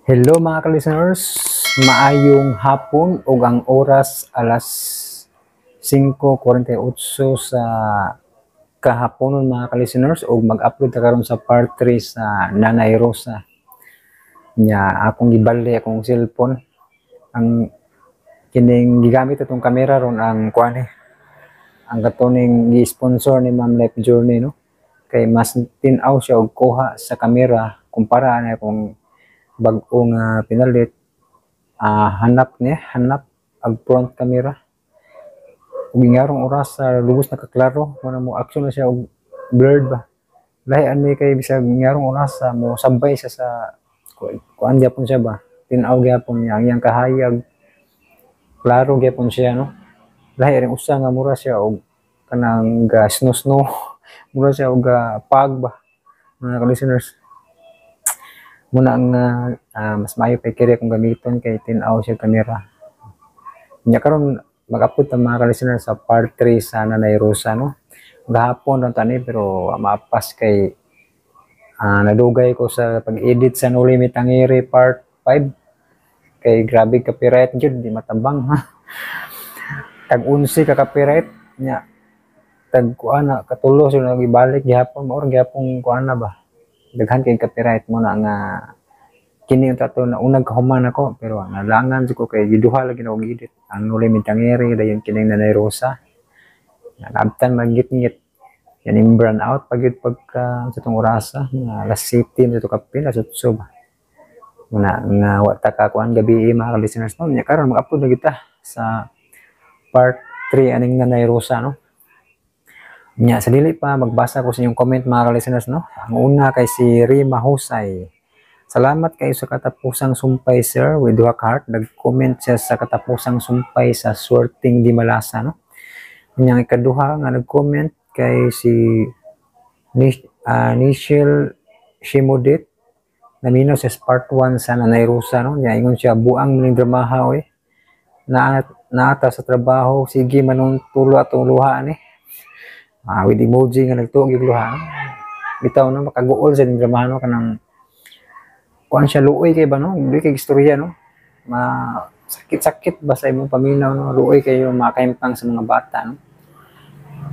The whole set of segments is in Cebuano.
Hello, mga ka-listeners, maayong hapon ug ang oras alas 5:48 sa kahaponon, mga ka-listeners, ug mag-upload ta karon sa part 3 sa Nanay Rosa. Nya akong gibali akong cellphone, ang kining gigamit atong kamera ron ang kuan eh, ang katuning gi-sponsor ni Ma'am Life Journey, no, kay mas tin-aw siya og kuha sa kamera kumpara na kung bag-o nga pinalit. Hanap niya, hanap ang front camera ug ingarong oras sa lubos na kaklaro mo na mo action na siya og blurred ba. Lahi ani kay bisag ingarong oras sa mo sabay siya sa kuan gyapon siya ba, tin-aw gyapon niya ang iyang kahayag, klaro gyapon siya, no. Lahi ring usa nga mura siya og kanang ga snow snow, mura siya og fog ba, mga ka-listeners. Muna ang mas maayo pa kiri kung gamiton kay tin-aw siya kamera. Nya karon mag-upload ta, mga ka-listeners, sa part 3 sa Nanay Rosa, no. Gahapon ron tani pero maapas kay nadugay ko sa pag-edit sa Noli Me Tangere part 5 kay grabe copyright jud, di matabang ha. Tag 11 ka copyright nya tag kuan na katulo, so nagibalik gihapon mao gihapon kuan na ba, daghan kay copyright mo na nga kini yung tato na unang kahuman ako, pero nalangan ko kay giduha lagi na og edit ang Noli Me Tangere, dayon kining Nanay Rosa. Nabtan magngit-ngit yan yung brand out pag pagka sa tong orasa nga alas 7 sa to kapin, alas 8 ba muna nga wa ta ka kuan gabi, mga listeners, no. Nya karon mag-upload na kita sa part 3 aning Nanay Rosa, no. Nya sa dili pa magbasa ko sa inyong comment, mga listeners, no. Ang una kay si Rima Husay. "Salamat kayo sa katapusang sumpay, sir," with duha ka heart. Nag-comment siya sa katapusang sumpay sa Swerteng Di Malasa, no. Nya ang ikaduha nga nag-comment kay si Nichelle Shimodit. Naminaw sa part 1 sa Nanay Rosa, no. Nya ingon siya, "Buang maning dramaha oy. Na naata sa trabaho, sige manong tulo atong luha ni." With emoji nga nagtuog yung luha. Bitaw no, makaguol sa drama, no, kanang kuan siya, luoy kay ba, no? Luoy kay istorya, no. Ma sakit-sakit ba sa imong paminaw, no? Luoy kayo makaimpang sa mga bata, no.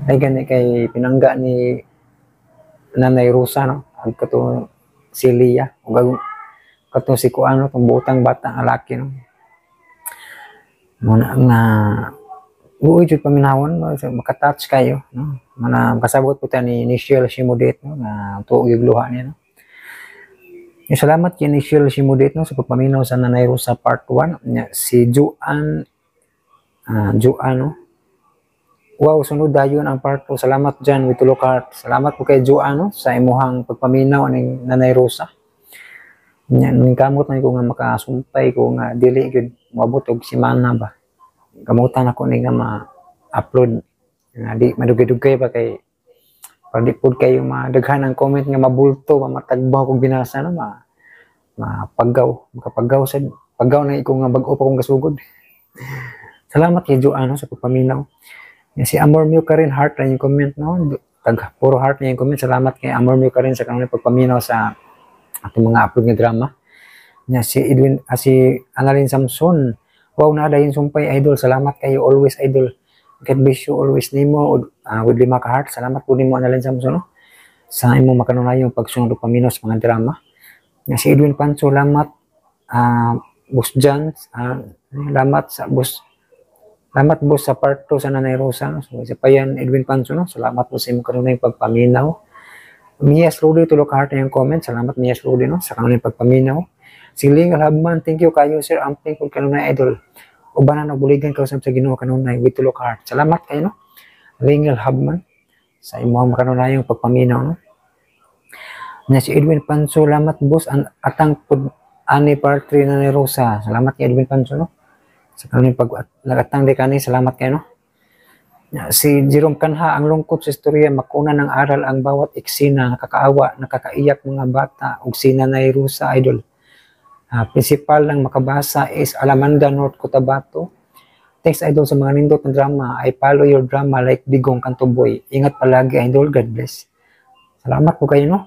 Ay gani kay pinangga ni Nanay Rosa, no. Ag kato si Lia ug ang kato si kuan, no, tong butang bata nga laki, no. Muna nga luoy jud paminawon, no? So, makatouch kayo, no. Mana makasabot po ta ni Nichelle Shimodit, no, nga tuog yung luha niya, no. Eh, salamat kay Nichelle Shimodit, no, sa pagpaminaw sa Nanay Rosa part 1. Nya, si Juan, Juan, no. "Wow, sunod dayon ang part 2. Salamat dyan," with tulo ka heart. Salamat po kay Juan, no, sa imuhang pagpaminaw aning Nanay Rosa. Nya, ning kamot na ko nga makasumpay ko nga dili gyud moabot og semana ba. Kamutan ako ni nga ma-upload nga di madugay-dugay pa kay para di pud kayo madaghan ang comment nga mabulto ba, matagbaw kog binasa, no, ma mapagaw, makapagaw sad, pagaw na iko nga bag-o pa kong gasugod. Salamat kay Joanne, no, sa pagpaminaw. Yan, si Amor Mew ka rin, heart na yung comment, no. Tag puro heart na yung comment. Salamat kay Amor Mew ka rin sa kanang pagpaminaw sa atong mga upload nga drama. Nya si Edwin, si Annalyn Samson. "Wow, na dayon sumpay, idol. Salamat kayo always, idol. God bless you always nimo," with lima ka heart. Salamat po nimo, Annalyn Samson, no, sa imong makanunayong pagsunod ug paminaw sa mga drama. Nga si Edwin Pancho, "Lamat, boss Jan, lamat sa boss, lamat boss sa part 2 sa Nanay Rosa." No? So, isa pa yan, Edwin Pancho, no? Salamat po sa imong kanunayong pagpaminaw. Mia Slody, tulo ka heart na yung comment. Salamat, Mia Slody, no, sa kanunayong pagpaminaw. Si Ling Alhabman, "Thank you kayo, sir. Amping kung kanunay, idol. Ubanan og buligan ka usab sa Ginoo kanunay," with tulo ka heart. Salamat kayo, no, Ling Alhabman, sa imong makanunayong pagpaminaw, no. Nya si Edwin Panso, "Salamat boss an atang pud ani part 3 Nanay Rosa." Salamat kay Edwin Panso, no, sa kanunay pag nagatang di kani, salamat kayo, no. Nya, si Jerome Kanha, "Ang lungkot sa istorya, makuna ng aral ang bawat eksena, nakakaawa, nakakaiyak mga bata, ug si Nanay Rosa, idol. Principal ng makabasa is Alamanda, North Cotabato. Thanks, idol, sa mga nindot ng drama. I follow your drama like Digong Kanto Boy. Ingat palagi, idol. God bless." Salamat po kayo, no.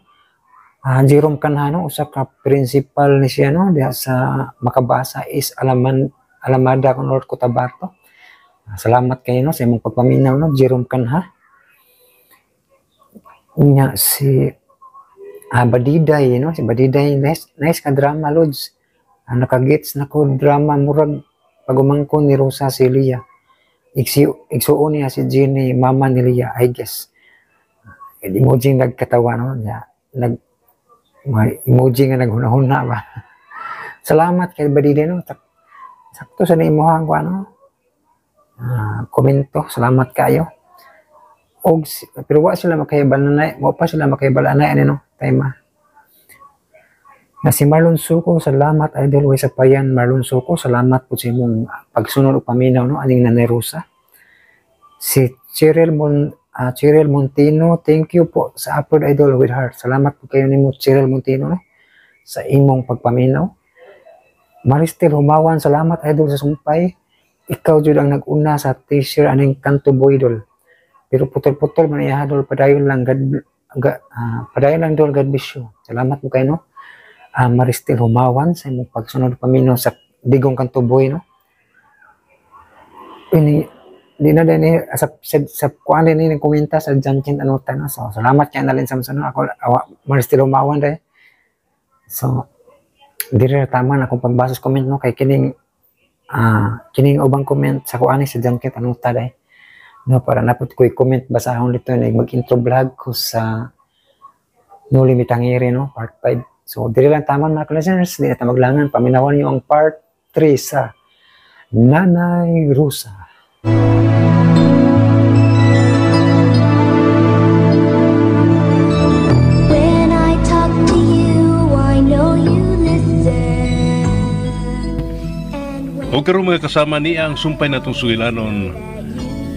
Jerome Canhano, usa ka principal ni siya, no, diha sa Makabasa is Alamada, North Cotabato. Salamat kayo, no, sa imong pagpaminaw, no, Jerome Canha. Nya si Badiday, no, si Badiday, nice, nice ka drama, Lods. Nakagets na ko drama, murag pagumangkon ni Rosa si Lia. Igsuon niya si Jenny, mama ni Lia, I guess. Emoji nagkatawa, no, nya, mga emoji nga naghuna-huna ba. Salamat kay Badiday, no. Sakto sa imuhang ko ano. Komento, salamat kayo. Og pero wa sila makahibal na, wa pa sila makahibal anay ani, no, time na si Marlon Suko, salamat, idol, way sa payan Marlon Suko, salamat po sa imong pagsunod og paminaw, no, aning Nanay Rosa. Si Cheryl Montino, thank you po sa upload, idol, with heart. Salamat po kayo nimo, Cheryl Montino, no, sa imong pagpaminaw. Maristel Humawan, salamat, idol, sa sumpay. Ikaw jud ang nag-una sa t-shirt aning Kanto Boy, idol. Pero putol-putol man iya, idol, padayon lang God, padayon lang, idol, God bless you. Salamat po kayo, no. Maristel Humawan sa imong pagsunod paminaw sa Digong Kanto Boy, no. Ini di na din sa kuan din ni komenta sa Jankin Anuta, no. So salamat kay Annalyn Samson, no. Ako awa Maristel Humawan dai. So diri ra tama na akong pagbasa sa comment, no, kay kining ubang comment sa kuan ni sa Jankin Anuta dai, no, para napot ko i-comment basahon dito na mag-intro vlog ko sa Noli Me Tangere, no, part 5. So diri lang tama, mga listeners, di na ta maglangan, paminawan niyo ang part 3 sa Nanay Rosa. When I talk to you, I know you listen. And when O karon, mga kasama, niya ang sumpay natong sugilanon,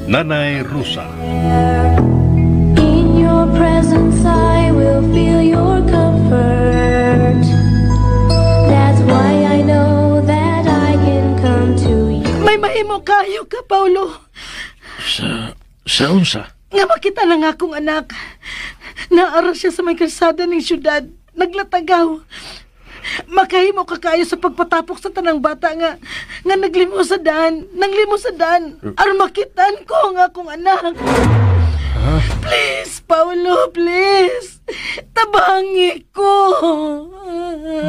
Nanay Rosa. In your presence, I will feel your comfort. That's why I know that I can come to you. May mahimo kayo ka, Paulo. Sa unsa? Nga makita na nga akong anak. Naara siya sa may kalsada ng syudad. Naglatagaw. Makahimo ka kayo sa pagpatapok sa tanang bata nga naglimo sa daan. Nanglimo sa daan. Aron makitaan ko ang akong anak. Please, Paulo, please. Tabangi ko.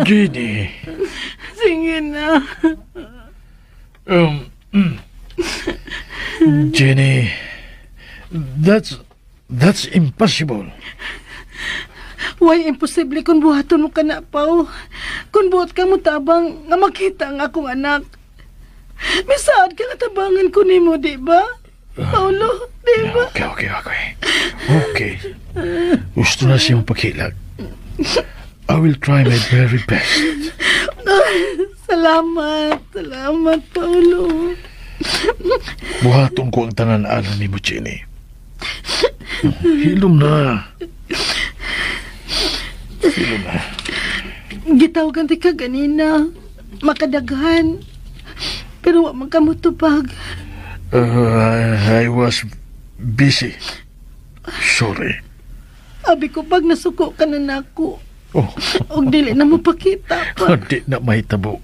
Jenny. Sige na. Jenny, that's impossible. Why imposible kung buhaton mo ka na, Pao? Kung buhat ka mo tabang nga makita ang akong anak. Misaad ka nga tabangan ko nimo, di ba? Paulo, di ba? Okay. Okay. Gusto na siyang paghilag. I will try my very best. Salamat, salamat, Paulo. Buhaton ko ang tanan alang nimo, Jenny. Hilom na. Hilom na. Gitawagan ti ka ganina. Makadaghan. Pero wa man ka motubag. I was busy. Sorry. Abi ko pag nasuko ka na nako. Oh, Og dili na mo pakita pa. di na mahitabo.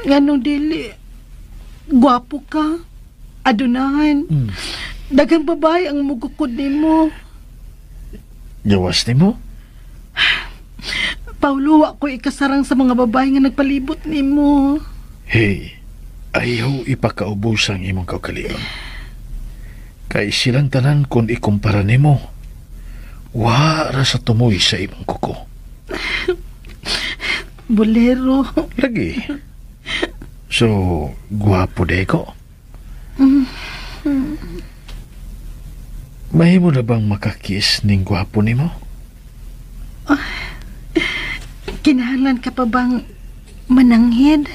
Nganong dili? Gwapo ka. Adunahan. Daghang babae ang mugukod nimo. Gawas nimo? Paulo, wa ko ikasarang sa mga babae nga nagpalibot nimo. Hey, ayaw ipakaubos ang imong kaugalingon. Kay silang tanan kung ikumpara nimo, wa ra sa tumoy sa imong kuko. Bolero. Lagi. So, guwapo de ko. Mahimo na bang makakiss ning guwapo nimo? Kinahanglan ka pa bang mananghid?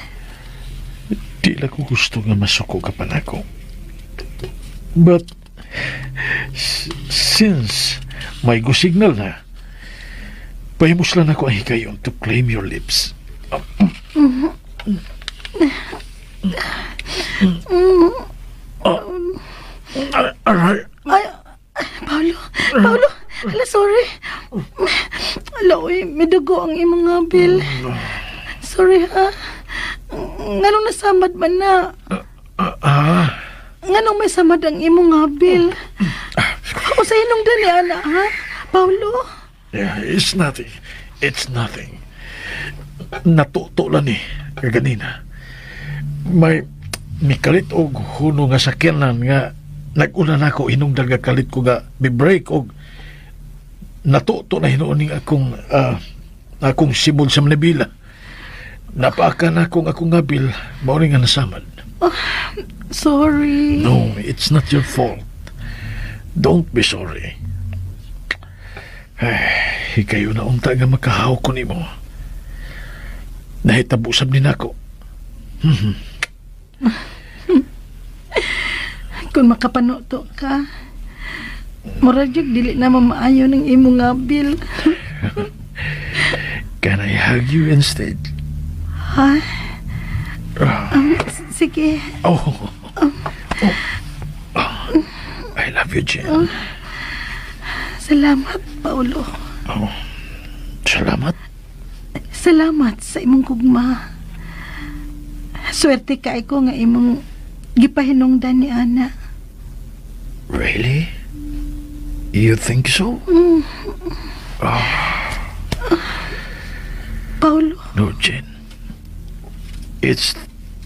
Di lang ko gusto nga masuko ka pa nako. But, since may go signal na, pahimuslan ako ang higayon to claim your lips. Aray. Ay, Paulo, Paulo, ala, sorry. Ala, uy, Nagtuto ang imong ngabil. Sorry ha. Nganong nasamad man na? Nganong may samad ang imong ngabil? O sa hinungdan ni ana ha? Paulo? Yeah, it's nothing. It's nothing. Natuto lang ni kaganina. May mikalit og huno nga sakyanan nga nag-una na ako hinungdan nga kalit ko nga mi-break og natuto na hinuon ning akong akong simod sa manibila. Napaaka na akong akong ngabil, mao ni nga nasamad. Oh, sorry. No, it's not your fault. Don't be sorry. Ay, hikayo na unta nga makahaw ko nimo. Nahitabo sab ni nako. Kung makapanuto ka, murag jud dili na mamaayo ng imong ngabil. Can I hug you instead? Ha? Sige. Oh. Oh. I love you, Jen. Oh. Salamat, Paulo. Oh. Salamat? Salamat sa imong gugma. Swerte kay ko nga imong gipahinungdan ni Ana. Really? You think so? Mm. Oh. Paulo. No, Jen. It's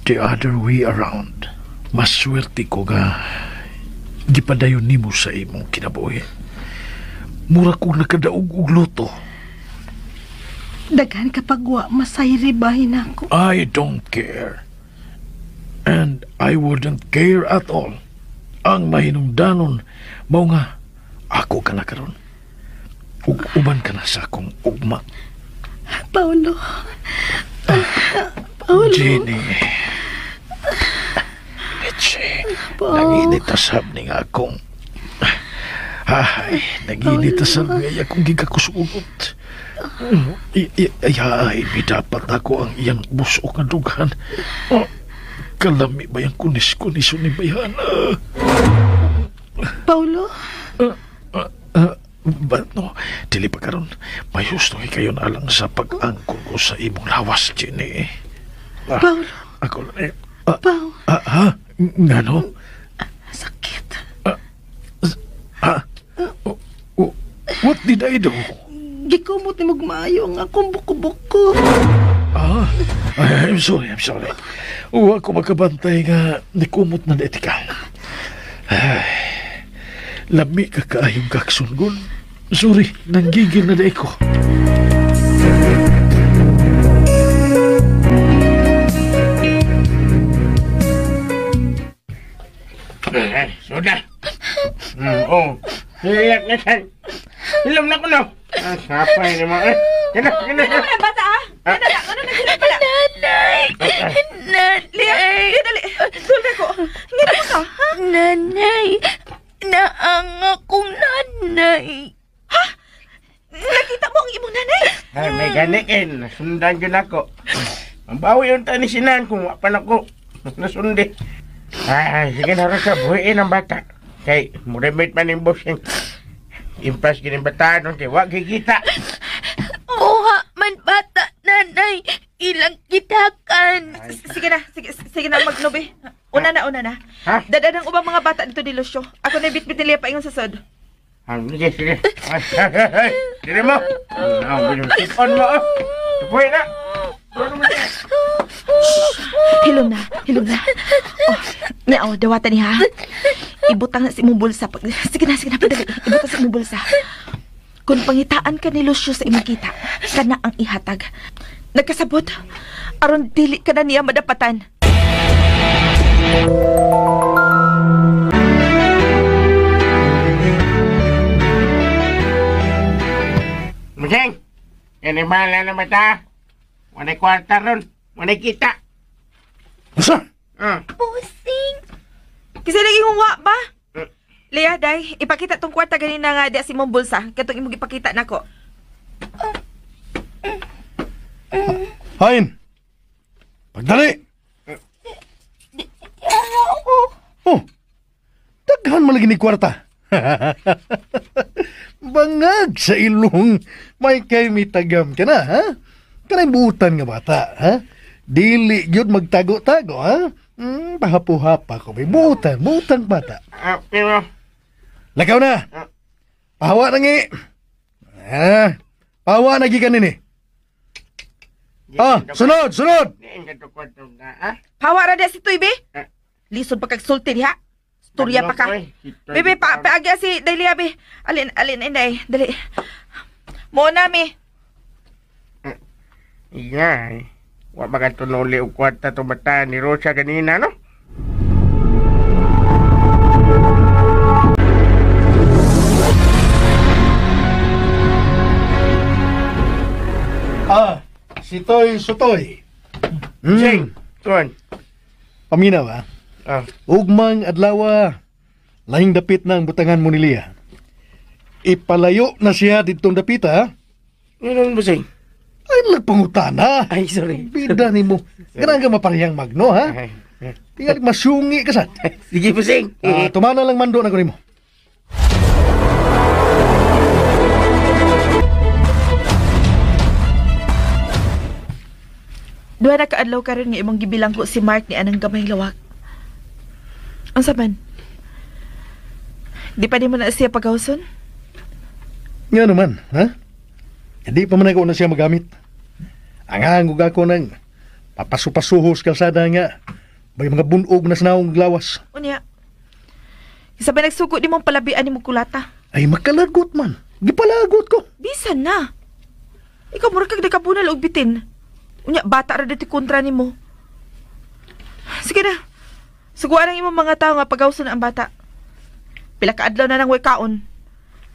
the other way around. Mas swerte ko nga gipadayon nimo sa imong kinabuhi. Mura kong nakadaog og luto. Daghan kapag wa masayri bahin ako. I don't care. And I wouldn't care at all. Ang mahinungdanon mao nga ako ka na karon. Ug uban ka na sa akong ugma. Paulo. Paulo. Jenny. Leche. Nanginit asab ni nga akong... Ay, nanginit asab nga akong gigakusugot. Ay, dapat ako ang iyang busok nga dughan. Kalami ba yung kunis-kunis ni bayan? Paulo? But no, dili pa karon. May husto kayo na lang sa pag-angkon ko sa imong lawas, Jenny. Paulo. Ako lang eh. Paulo. Ha? Ngano? Sakit. What did I do? Gikumot ni magmaayo ang akong buko-buko. I'm sorry, I'm sorry. Uwa ko makabantay nga nikumot na etika. Ay, lami ka kaayong kaksungon. Sorry, nanggigil na di ko. Sudah. Oh, hilak na siya. Hilom na ko no. Sapay naman eh. Kena, kena. Ano na bata ah? Ano na, ano na sila pala? Nanay! Nanay! Lia, Lia, dali. Sulta ko. Ngano mo ka, ha? Nanay! Naang akong nanay. Ha? Nakita mo ang imong nanay? Ay, may ganiin. Nasundan yun ako. Ang bawi yung tanisinan kung wapan ako. Nasundi. Ay, sige na rin ka. Buhiin ang bata. Kay, murimit man yung busing. Impas gining bata doon kay wag gigita. Buha man bata, nanay. Ilang kitakan. Sige na, sige na magnubi. Una na, una na. Ha? Dadaan ang ubang mga bata dito ni Lucio. Ako na bitbit nila paingon sa sod. Sige, sige. Ay, ay, ay. Sige mo. Tipon mo. Tupoy na. Hilom na, hilom na. Oh, niya, dawatan niya. Ibutang na sa imong bulsa. Sige na, padali. Ibutang sa imong bulsa. Kung pangitaan ka ni Lucio sa imong kita, kana ang ihatag. Nagkasabot, aron dili ka na niya madapatan. Masing, animala na mata. Walay kwarta ron. Walay kita. Asa? Pusing. Kasi lagi kong wa ba? Lea, day, ipakita tong kwarta ganina nga di sa imong bulsa. Katong imong ipakita nako. Hain! Pagdali! Oh! Daghan malagi ni kwarta. Bangag sa ilong. May kay mitagam ka na, ha? Kanay buutan nga bata, ha? Dili gyud magtago-tago, ha? Pahapuhapa ko. May buutan bata. Pero... Lakaw na. Pahawa na ngi. Pahawa na gikan nini. Sunod, sunod! Pahawa ra si Tuy, be. Lisod pa kagsulti diha. Storya pa ka. Bebe, paagya si Dailia, be. Alin, inday. Dali. Mo na, mi. Iya. Wa ba ka tunuli o kwarta to bata ni Rosa kanina, no? Si Toy Sutoy. Sing, tuan. Paminaw, ha? Ugmang adlawa, lahing dapit na ang butangan mo ni Lia. Ipalayo na siya ditong dapit, ha? Ano ba, Sing? Ay, nagpangutana. Ay, sorry. Bida ni mo. Ganang ka maparehang magno, ha? Tingal masungi ka sad. Sige po, Sing. Tumana lang mando na ko nimo. Duha na kaadlaw karon nga imong gibilanggo si Mark ni anang gamay lawak. Unsa man? Di pa nimo na siya pagawson? Nga naman, ha? Hindi pa man ako na siya magamit. Ang hangog ako ng papasupasuho sa kalsada nga. May mga bunog na sinaong lawas. Unya. Isa ba nagsugo di mong palabian ni mong kulata? Ay, makalagot man. Gipalagot ko. Bisan na. Ikaw mura kag nakabunal og bitin. Unya, bata ra dito kontra nimo. Sige na. Suguan ang imong mga tao nga pagawson ang bata. Pila ka adlaw na nang way kaon.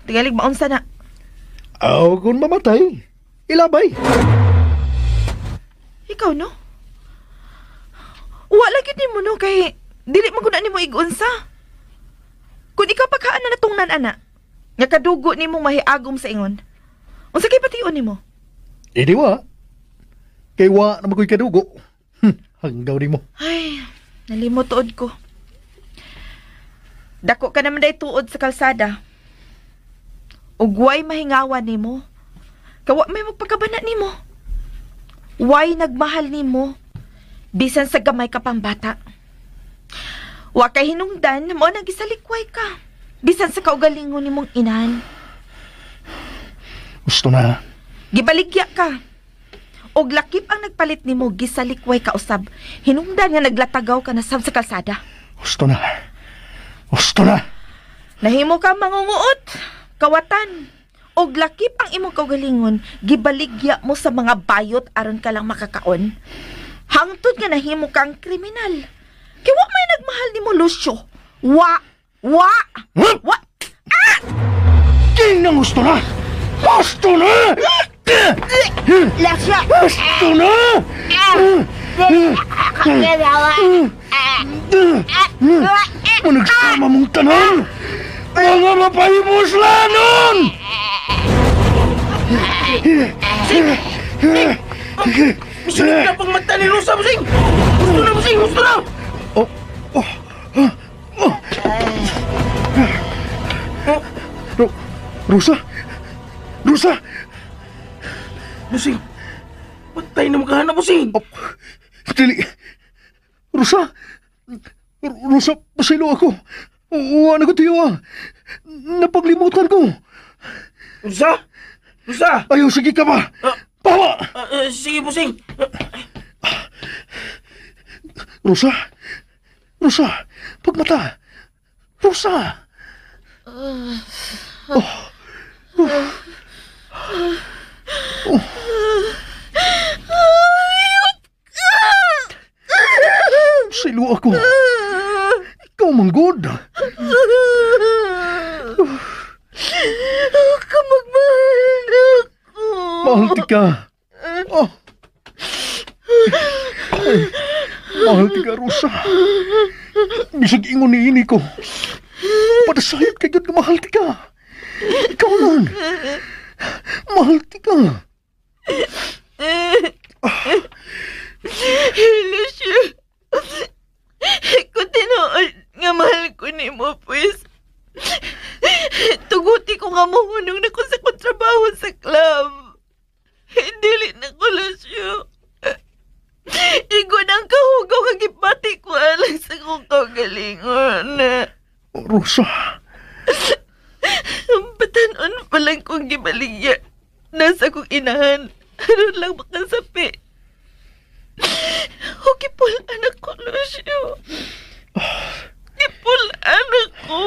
Tingalig maunsa na. Aw, kung mamatay, ilabay. Ikaw, no? Wala gyud nimo, no? Kay dili man gud na nimo igunsa. Kung ikaw pagkaan na natungnan, ana, nga kadugo nimo mahiagom sa ingon, unsa kay pation nimo? Eh, di wa. Kay wa na makoy kadugo. Hanggaw nimo. Ay, nalimot tuod ko. Dako ka naman day tuod sa kalsada. Ugway mahingawan nimo. Kawa may magpagkabana nimo. Way nagmahal nimo. Bisan sa gamay ka pang bata. Wa kay hinungdan mo nang gisalikway ka. Bisan sa kaugalingon nimong inahan. Gusto na. Gibaligya ka. Og lakip ang nagpalit nimo, gisalikway ka usab. Hinungdan nga naglatagaw ka na sab sa kalsada. Gusto na. Gusto na. Nahimo ka mangunguot, kawatan. Og lakip ang imong kaugalingon, gibaligya mo sa mga bayot aron ka lang makakaon. Hangtod nga nahimo kang kriminal. Kay wa may nagmahal nimo, Lucio. Wa! Wa! Wa! Ah! King gusto na! Gusto na! Lucio! Gusto na! Managsama mong tanan! Mga mapahimuslanon! Sing! Sing! Misunod na pang mata ni Rosa, Sing! Gusto na, Sing! Gusto na! Oh! Oh! Oh! Rosa! Rosa! Busing! Patay na makahanap, Busing! Oh, dili! Rosa! Rosa, pasilo ako! Uwa na ko tiyo, ah! Napaglimutan ko! Rosa! Rosa! Ayaw, sige ka ba? Pawa! Sige, Busing! Rosa! Rosa! Pagmata! Rosa! Oh! Oh! Oh! Silo ako. Ikaw manggod. Kamagmahal ako. Mahal ka. Oh. Ay, mahal ka, Rosa. Bisag ingon ni ini ko. Padasayod ka yun, mahal ka. Ikaw lang. Mahal ka. Lucio, kung tinuod nga mahal ko ni mo, pues, tuguti ko nga mohunong Rosa. Batanon pa lang kong gibaligya. Nasa kong inahan. Aron lang makasapi. O gipulaan ako, Lucio. Gipulaan ako.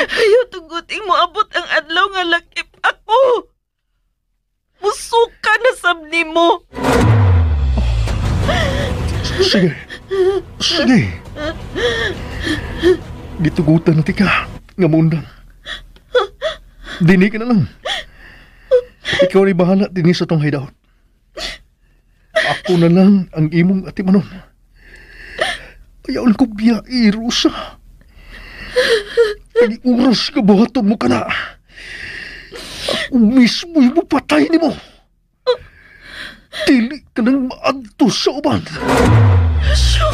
Ayaw tuguting mo abot ang adlaw nga lakip ako. Musuka na sab nimo. Sige. Sige. Gitugutan na tika nga muundang. Dini ka na lang. Ikaw ni bahala dinhi sa tong hideout. Ako na lang ang imong atimanon. Ayaw lang ko biyai, Rosa. Kani oras ka buhaton mo ka na. Ako mismo yung patay ni mo. Dili ka nang maadto sa uban. Lucio!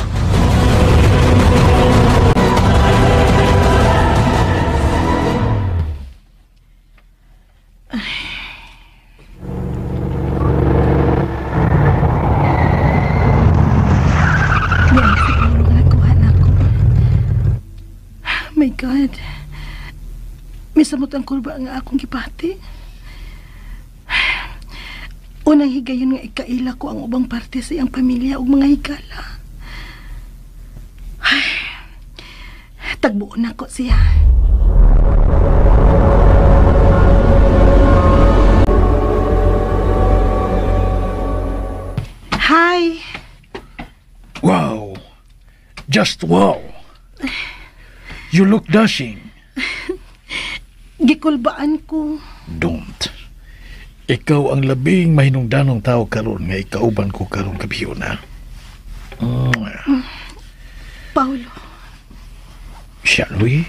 My God. Misamot ang kulba nga akong gipati. Unang higayon nga ikaila ko ang ubang parte sa iyang pamilya ug mga higala. Ay, tagbuon nako siya. Hi. Wow. Just wow. You look dashing. Gikulbaan ko. Don't. Ikaw ang labing mahinungdanong tao karon nga ikauban ko karon gabi na. Paulo. Shall we?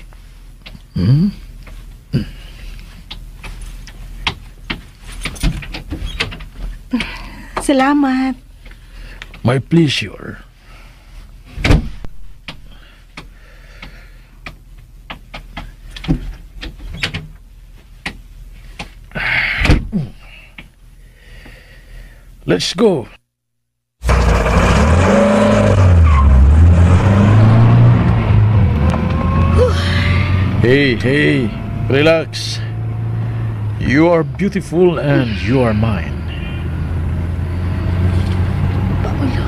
Salamat. My pleasure. Let's go. Hey, hey, relax. You are beautiful and you are mine. Paolo.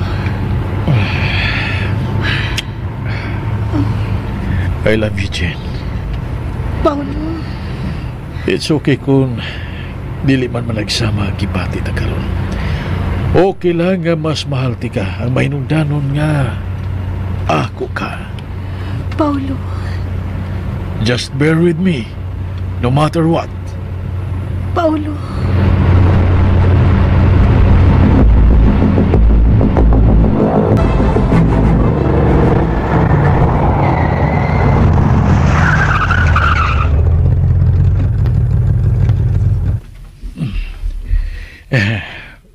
I love you, Jen. Paolo. It's okay kung dili man managsama gibati ta karon. Okay lang nga mas mahal ti ka ang mahinungdanon nga ako ka. Paolo. Just bear with me, no matter what. Paolo.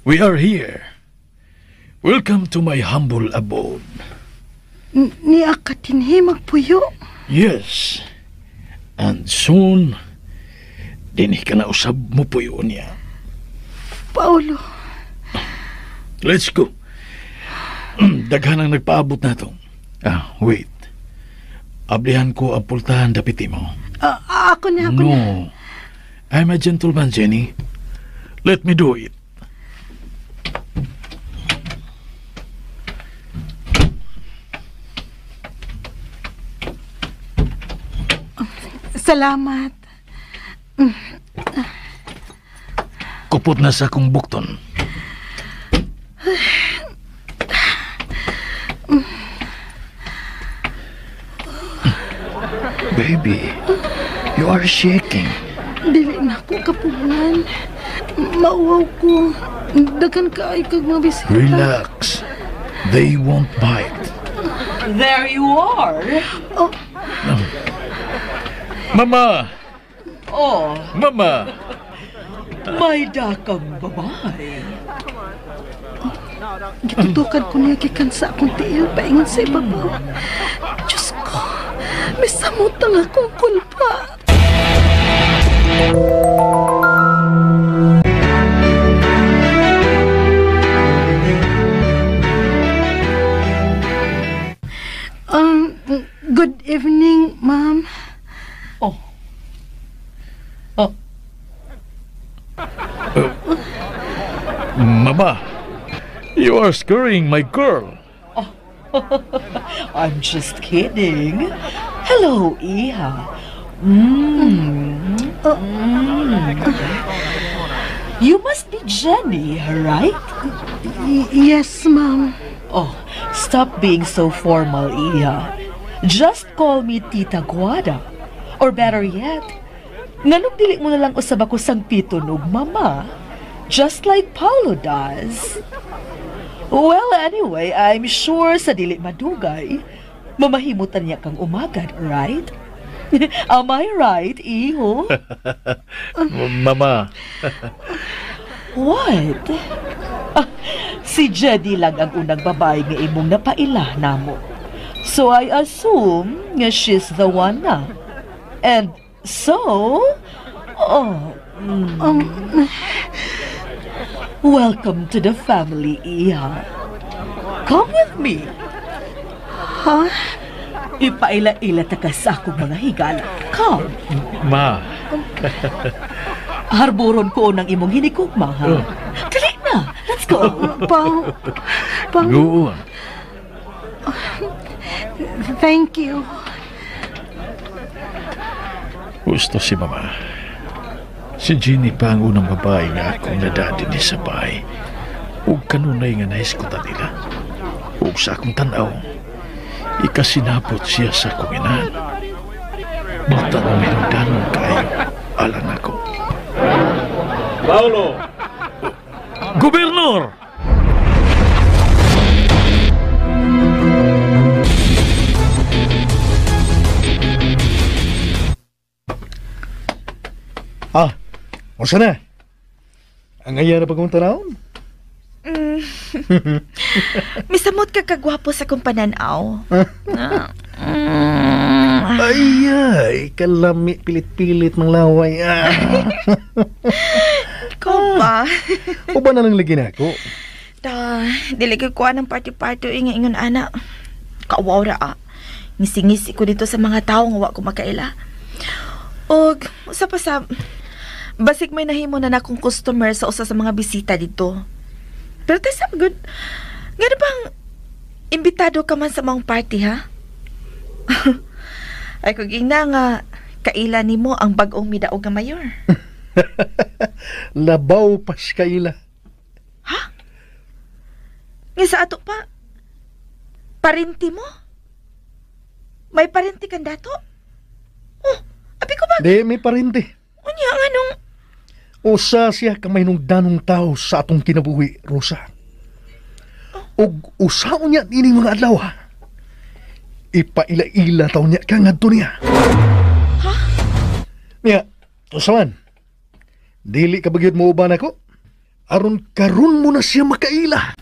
We are here. Welcome to my humble abode. Niya ka dinhi magpuyo. Yes. And soon, dinhi ka na usab mo puyo niya. Paolo. Let's go. Daghan ang nagpaabot na to. Ah, wait. Ablihan ko ang pultahan dapiti mo. Ako na, ako na. No. I'm a gentleman, Jenny. Let me do it. Salamat. Kupot na sa akong bukton. Baby, you are shaking. Dili na ako kapugngan. Mauwaw ko. Daghan ka ay kag mga bisita. Relax. They won't bite. There you are. Oh. Mama! Oh. Mama! May dakang babae. Gitutukan ko niya gikan sa akong tiil paingon sa ibabaw. Diyos ko, may samutang akong kulpa. evening, ma'am. Oh. Oh. Mama, you are scaring my girl. Oh. I'm just kidding. Hello, Iha. Mm. Mm. You must be Jenny, right? Yes, ma'am. Oh, stop being so formal, Iha. Just call me Tita Guada. Or better yet, nganong dili mo na lang usab ako sangpiton og mama? Just like Paolo does. Well, anyway, I'm sure sa dili madugay, mamahimutan niya kang umagad, right? Am I right, iho? Mama. What? Ah, si Jenny lang ang unang babae nga imong napaila namo. So I assume nga she's the one na. And so, oh, welcome to the family, Iha. Come with me. Huh? Ipaila-ila ta ka sa akong mga higala. Come. Ma. Harburon ko ng imong hinikugma, ha? Oh. Dali na. Let's go. Pao. Pao. Go on. Thank you. Gusto si Mama. Si Jenny pa ang unang babae nga akong nadadi ni sa bahay. Ug kanunay nga nahiskutan nila. Ug sa akong tanaw, ikasinapot siya sa akong inahan. Bata na minundanon kayo, alang ako. Paolo! Gobernador! Ah, unsa na? Ang aya na pagkong tanawon? Misamot ka kagwapo sa kong pananaw. Ay, ay, kalami, pilit-pilit mang laway. Ah. Ikaw ba? Uban na lang lagi na ako. Ta, dili ko kuha ng party-party inga-ingon ana. Kawaw ra ah. Ngisi-ngisi ko dito sa mga tao nga wa ko makaila. Og, usa pa sa... Basig may nahimo na nakong customer sa usa sa mga bisita dito. Pero tesa, good. Nga bang imbitado ka man sa mga party, ha? Ay, kung ina nga, kaila nimo ang bag-ong midaog nga mayor. Labaw pas kaila. Ha? Nga sa ato pa, parinti mo? May parinti kang dato? Oh, abi ko ba? Di, may parinti. Unya, anong... Usa siya kamahinungdanong tao sa atong kinabuhi, Rosa. Og usa niya ining mga adlaw, ha? Ipaila-ila taon niya ka ngadto niya. Ha? Niya, usa man. Dili ka bagyod mo uban ako? Aron karon mo na siya makaila.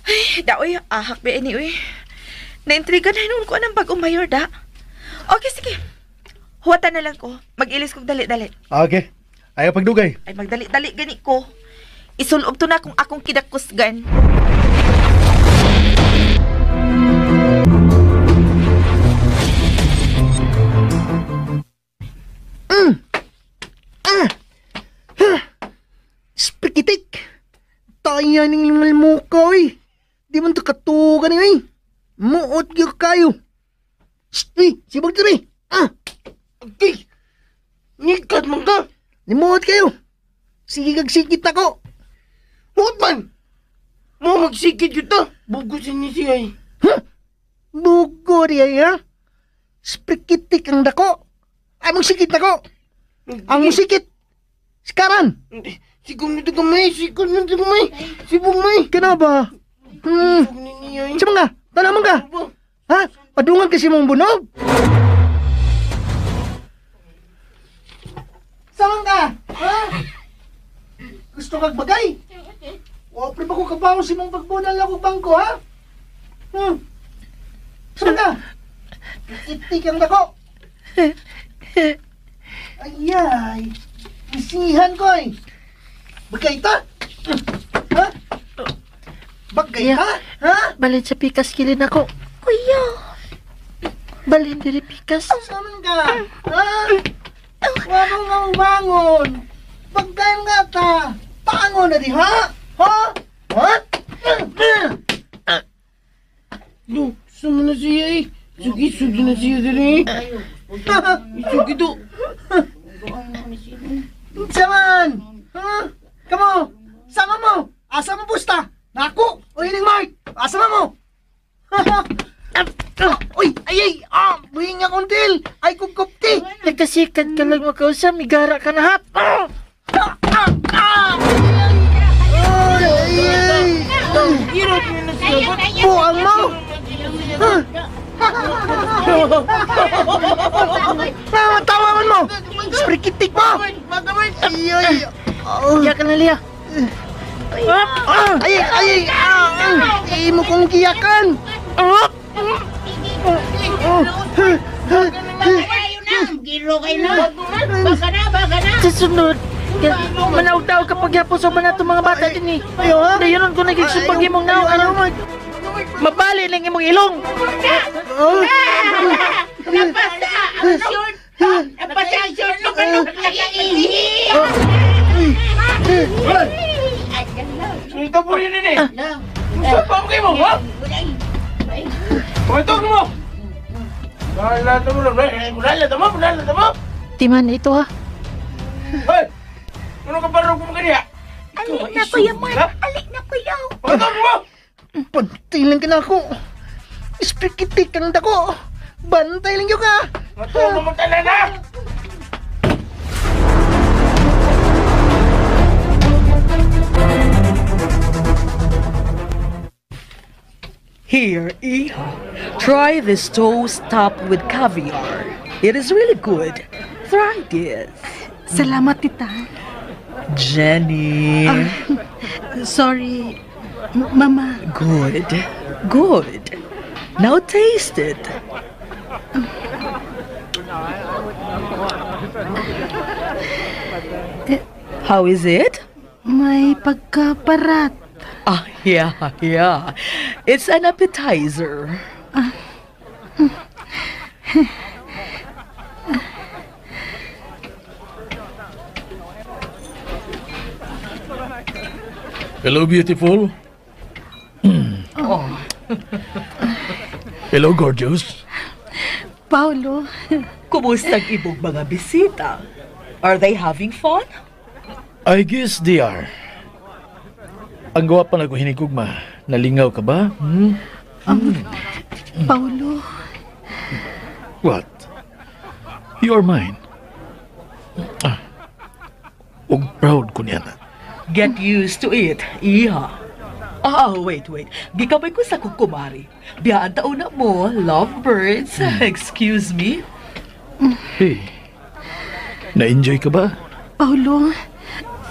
Ay, daoy, ahak ba ini, uy. Naintriga na hinuon ko anang bagong mayor, da. Okay, sige. Huwatan na lang ko. Mag-ilis kong dali-dali. Okay. Ayaw pagdugay. Ay, magdali-dali gani ko. Isulob to na kung akong kidakusgan. Ah! Ha! Spikitik! Tayo ning limalmuka, oy! Di man to katugan, oy! Muot gyud kayo! Shh! Sibag diri! Ah! Okay! Ngikat man ka! Nimuot kayo! Sige kag sikit ako! Muot man! Mo magsikit yun ta! Bugo sa niya siya ay! Huh? Bugo di ay ha? Spikitik ang dako! Ay magsikit nako! Ang musikit! Sikaran! Sigong nito kamay! Sigong nito kamay! Sibong may! Kana ba? Sa mga! Tanaman ka! Ha? Padungan kasi mong bunog! Saan ka? Ha? Gusto kag bagay? Wa pre pa ko kabaw si mong pagbunal ako bangko, ha? Saan ka? Itik ang dako. Ayay. Isihan ko ay. Bagay ta? Ha? Bagay ta? Ha? Balin sa pikas kilin ako. Kuya. Balhin diri pikas. Saman ka? Ha? Wa mo nga umangon. Pagkain nga ta. Tangon na di ha? Ha? Ha? Do, sama na siya eh. Sugi, sugi na siya diri. Sugi do. Saman! Ha? Kamo! Sama mo! Asa mo busta? Nako! O ining Mark! Asa mo? Uy! Ay ay! Ah! Buhin nga kundil! Ay kugkupti! Nagkasikat ka lang makausap, migara ka na hap. Ah! Ah! Ay! Ay! Ay! Buang mo! Tawa man mo! Sprikitik mo! Ay! Ay! Iya ka na, Lia. Ay! Ay! Ay! Mo kong giyakan! Sa sunod, manaog-taog kapag yapon sa mga itong mga bata din eh. Ayaw ha? Dayonon ko nagigsumpag imong naog. Ayaw man! Mabali lang imong ilong. Napasa ang short! Napasa ang short mo kanong nakaihi! Sulta po rin eh! Gusto pa ako mo, ha? Pagkatog mo! Wala mo! Timan, ito ha. Hoy! Ano ka barog mo kaniya? Alik na, Kuya Mark. Alik na, Kuya. Pagkatog mo! Pantay lang ka na ako! Sprikitik ang dako! Bantay lang yun ka! Matulog mo tanan na! Here, Iha. Try this toast topped with caviar. It is really good. Try this. Salamat, tita. Jenny. Sorry, Mama. Good. Good. Now taste it. How is it? May pagkaparat. Ah, yeah. It's an appetizer. Hello, beautiful. Hello, gorgeous. Paolo, Kumusta ang ibong mga bisita? Are they having fun? I guess they are. Ang gawa pa na ko hinigugma. Nalingaw ka ba? Hmm? Paolo, What? You are mine. Ah. Ug proud ko niya na. Get used to it, iha. Ah, wait. Gikamay ko sa kukumari. Biyaan taon na mo, lovebirds. Excuse me. Hey, na-enjoy ka ba? Paolo,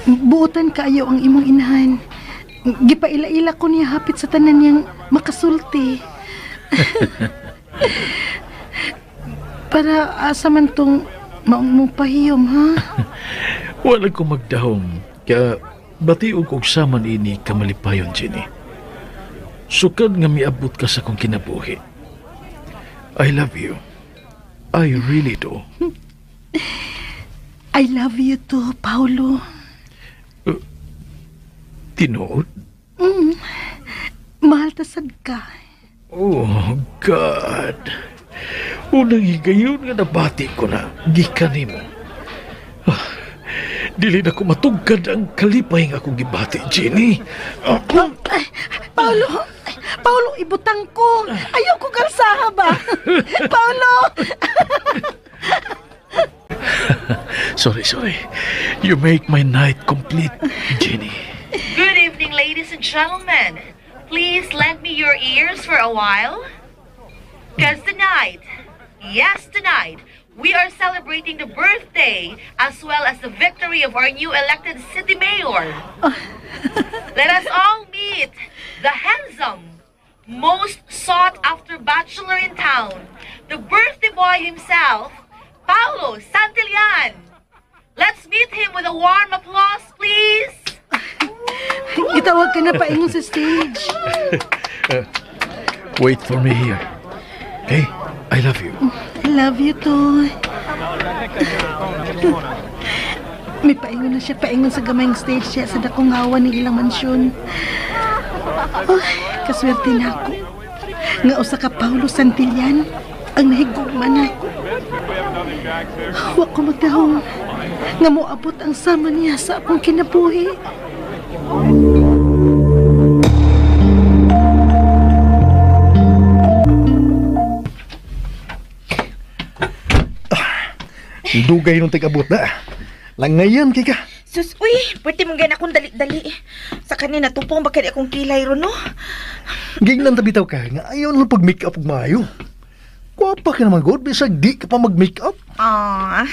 buotan kaayo ang imong inahan. Gipaila-ila ko niya hapit sa tanan niyang makasulti. Para asa man tong maong mong pahiyom, ha? Wala ko magdahom. Kaya bati og og saman ini kamalipayon, Jenny. Sukad nga miabot ka sa kong kinabuhi. I love you. I really do. I love you too, Paolo. Tinuod? Mahal ta sad ka. Oh, God. Unang higayon nga nabati ko na, gikan nimo. Ah, dili na ko matugkad ang kalipay nga akong gibati, Jenny. Ah, Ay, Paolo, Paolo, ibutang ko. Ayaw ko kalsaha ba? Paolo! Sorry. You make my night complete, Jenny. Good evening, ladies and gentlemen. Please lend me your ears for a while. Because tonight, yes, tonight, we are celebrating the birthday as well as the victory of our new elected city mayor. Let us all meet the handsome, most sought after bachelor in town, the birthday boy himself, Paolo Santillan. Let's meet him with a warm applause, please. Gitawag ka na paingon sa stage. Wait for me here. Okay? I love you. I love you too. May paingon na siya, paingon sa gamayng stage siya sa dakong hawa ng ilang mansyon. Oh, kaswerte na ako. Nga usa ka Paulo Santillan ang nahigugma na ako. Wa ko magdahong nga moabot ang sama niya sa akong kinabuhi. Dugay nung tig-abot na. Langayan kay ka. Sus, uy, pwede mong ganyan akong dali-dali. Sa kanina, tupong ba kaya akong kilay ron, no? Gignan tabitaw ka nga ayaw lang pag-make-up og maayo. Gwapa ka naman, God. Bisag di ka pa mag-make-up. Ah,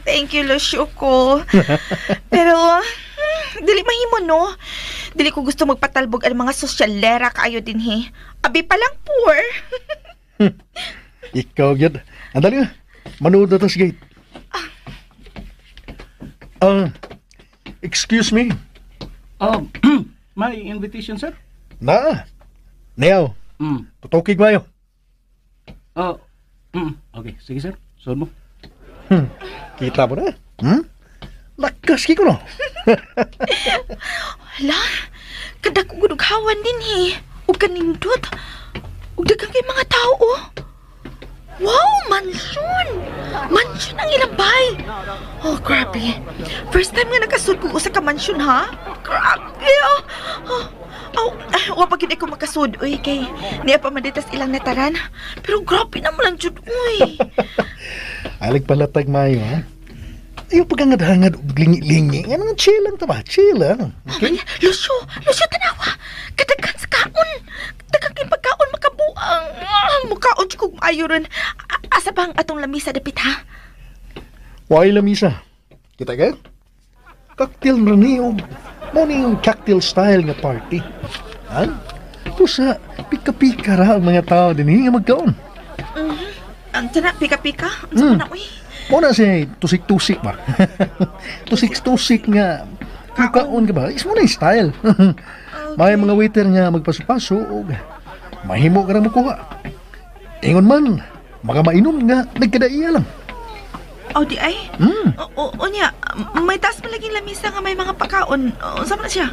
thank you, Lucio ko. Pero, dili mahimo, no? Dili ko gusto magpatalbog ang mga sosyalera kaayo din, he. Abi pa lang poor. Ikaw, gyud. Andali na. Manood na ta sa gate. Excuse me. May invitation, sir? Na. Neo. Tutokig mayo. Okay, sige, sir. Suod mo. Kita mo na. Lakas kiko, no? Hala, kadako gud og hawan din, he. Ug kanindot. Ug daghang kay mga tao, oh. Wow, mansyon! Mansyon ang ilang bay! Oh, grabe. First time nga nakasud ko usa ka mansyon, ha? Grabe, oh! Oh, wa pa gid ko makasud, uy, kay niya pa man ditas ilang nataran. Pero grabe na mo lang jud, uy. Alig palatag maayo, ha? Ayaw pagangad-hangad og lingi-lingi. Ano nga, chill lang ta ba? Chill lang. Okay? Lucio, Lucio, tanawa! Kadaghan sa kaon! Daghang kay pagkaon, makabuang! Mukaon jud kog maayo ron. Asa ba ang atong lamisa dapit, ha? Why lamisa? Kita ka? Cocktail na niyo. Mo niyong cocktail style nga party. Ha? Pusa, pika-pika ra ang mga tao din nga magkaon. Ang tana, pika-pika? Ang sama na, uy. Mo na siya, tusik-tusik ba? Tusik-tusik nga. Mukaon ka ba? Is mo na yung style. Okay. May mga waiter nga magpaso-paso o mahimo ka na mukuha. Ingon man, mga mainom nga nagkadaiya lang. Oh, di ay? O niya, may taas malaging lamisa nga may mga pagkaon. Unsa man na siya?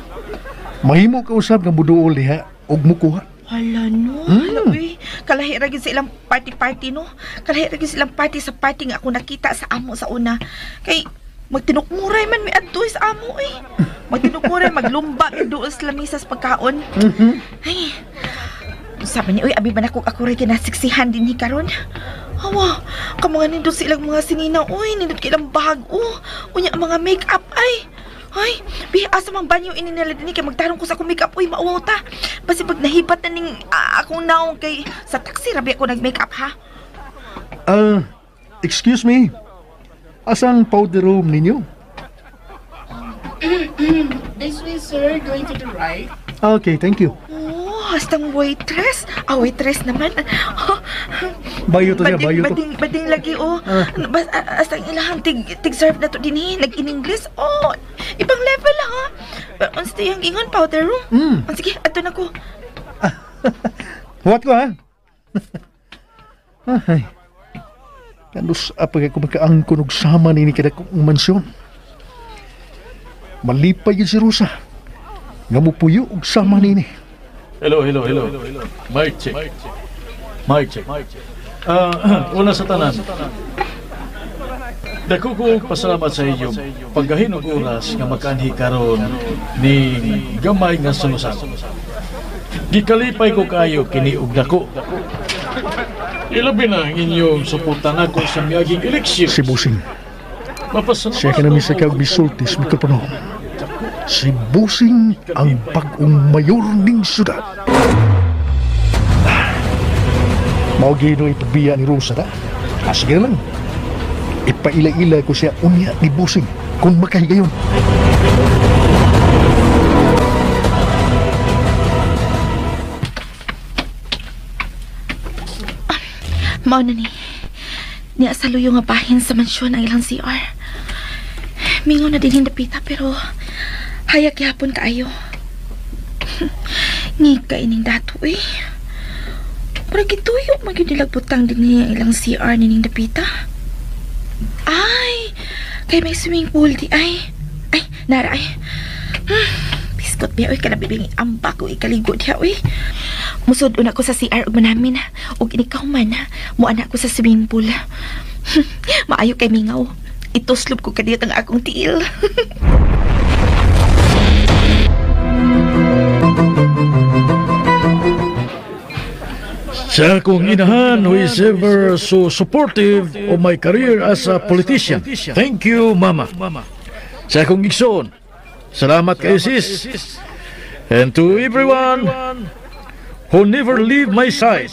Mahimo ka usab nga muduol diha og mukuha. Hala no, hala uy. Kalahi ra gyud sa ilang party-party no. Kalahi ra gyud sa ilang party sa party nga ako nakita sa amo sa una. Kay magtinukmuray man mi adto sa amo eh. Magtinukmuray maglumba mi duol sa lamisa sa pagkaon. Ay. Sabi niya, uy, abi ba na kung ako rin kinasiksihan din hi karon? Awa, kamu nga nindot silang mga sinina, uy, nindot kilang bag, oh. Unya, ang mga make-up, ay. Ay, bi, asa mang banyo ini nila din, kay magtarong ko sa akong make-up, uy, mauwaw ta. Basi pag nahibat na ning akong naong kay sa taxi, rabi ako nag-make-up, ha? Excuse me, asang powder room ninyo? This way, sir, going to the right. Okay, thank you. Oh, hastang waitress. Ah, waitress naman. Bayo to siya, bayo to. Bading lagi, oh. Hastang ilahang tig-serve na to din, eh. Nag-in-English. Oh, ibang level, ha. Unsa yung ingon, powder room? Oh, sige, ato na ko. Huwat ko, ha? Ay. Kanus, apag ako magkaangkon og sama nini kada kong mansyon. Malipay yun si Rosa. Nga mupuyo og sama nini. Hello, hello, hello. Mic check. Mic check. Una sa tanan. Dako ko pasalamat sa inyo paggahin og oras nga makaanhi karon ni gamay nga sulusan. Gikalipay ko kayo kini og dako. Ilabi na ang inyong suporta nako sa miaging eleksyon. Si Busing. Mapasalamat. Siya kanami sa kag misulti sa mikropono. Si Busing ang bag-ong mayor ning syudad. Mao gino ipagbiya ni Rosa na. Sige na lang. Ipaila-ila ko siya unya ni Busing kung makahigayon. Mao na ni. Niya sa luyo nga bahin sa mansyon ang ilang CR. Mingaw na din hindapita pero hayak yapon kaayo. Ngika ining dato eh. Murag gituyo man gyud nilag butang dinhi ang ilang CR nining dapita. Ay, kay may swimming pool di ay. Ay, nara ay. Biskot biya oy, kanabibing ambak ko ikaligo diha oy. Musod una ko sa CR ug manamin ug inikaw man mo anak ko sa swimming pool. Maayo kay mingaw. Ituslob ko kadiyot ang akong tiil. Sa akong inahan who is ever so supportive of my career as a politician. Thank you, Mama. Sa akong igsoon, salamat kayo, sis. And to everyone who never leave my side,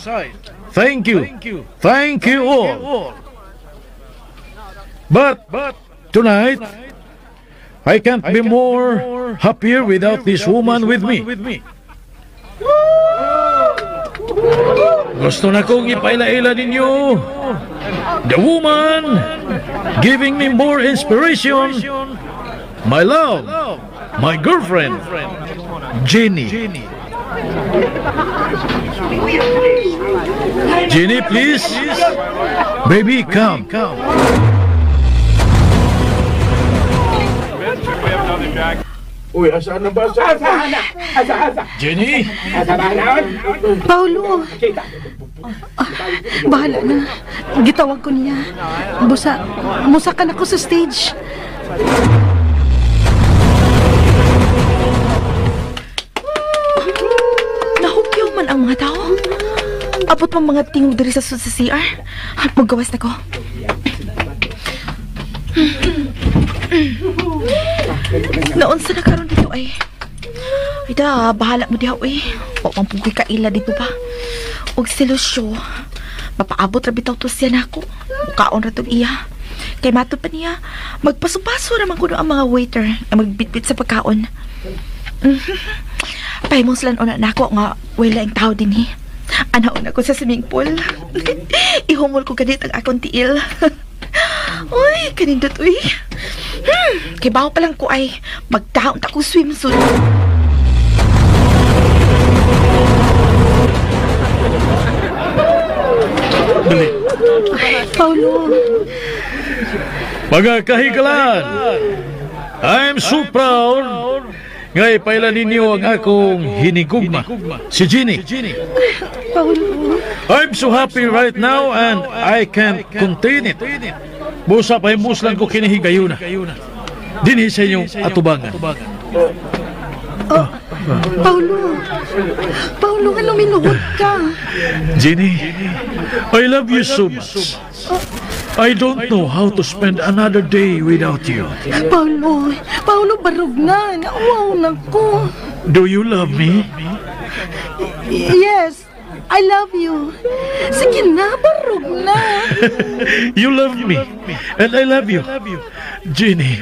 thank you. Thank you all. But tonight, I can't be more happier without this woman with me. Gusto na kong ipaila-ila ninyo the woman giving me more inspiration, my love, my girlfriend, Jenny. Jenny, please. Baby, come. Uy, asa na ba? Asa, asa, asa. Jenny? Asa ba na? Paulo. Bahala na. Gitawag ko niya. Busa, musakan ako sa stage. Nahukyaw man ang mga tao. Abot pa mga tingog diri sa sud sa CR. Magawas na ko. Naunsa na karon dito ay. Ay da, bahala mo diha oy. Wa man pugoy kaila dito pa. Og si Lucio, mapaabot ra bitaw to siya nako. Mukaon ra tog iya. Kay mato pa niya, magpaso-paso ra man kuno ang mga waiter nga magbitbit sa pagkaon. Pahimong sila una nako nga wala ang tao dinhi. Anaon ako sa swimming pool. Ihumol ko ganit ang akong tiil. Uy, kanindot uy. Kay bawo pa lang ko ay magtaon ta ko swimsuit. Dali. Paulo. Mga kahigalan, I'm so proud nga ipaila ninyo ang akong hinigugma, si Jenny. Paulo. I'm so happy right now and I can't contain it. Busa pa himuslan ko kinihigayuna. Dinhi sa inyong atubangan. Oh, Paulo. Paulo, nga luminuhod ka. Jenny, I love you so much. I don't know how to spend another day without you. Paulo, Paulo, barog na. Nauwaw na ko. Do you love me? Yes, I love you. Sige na, barog na. You love me, and I love you. Jenny.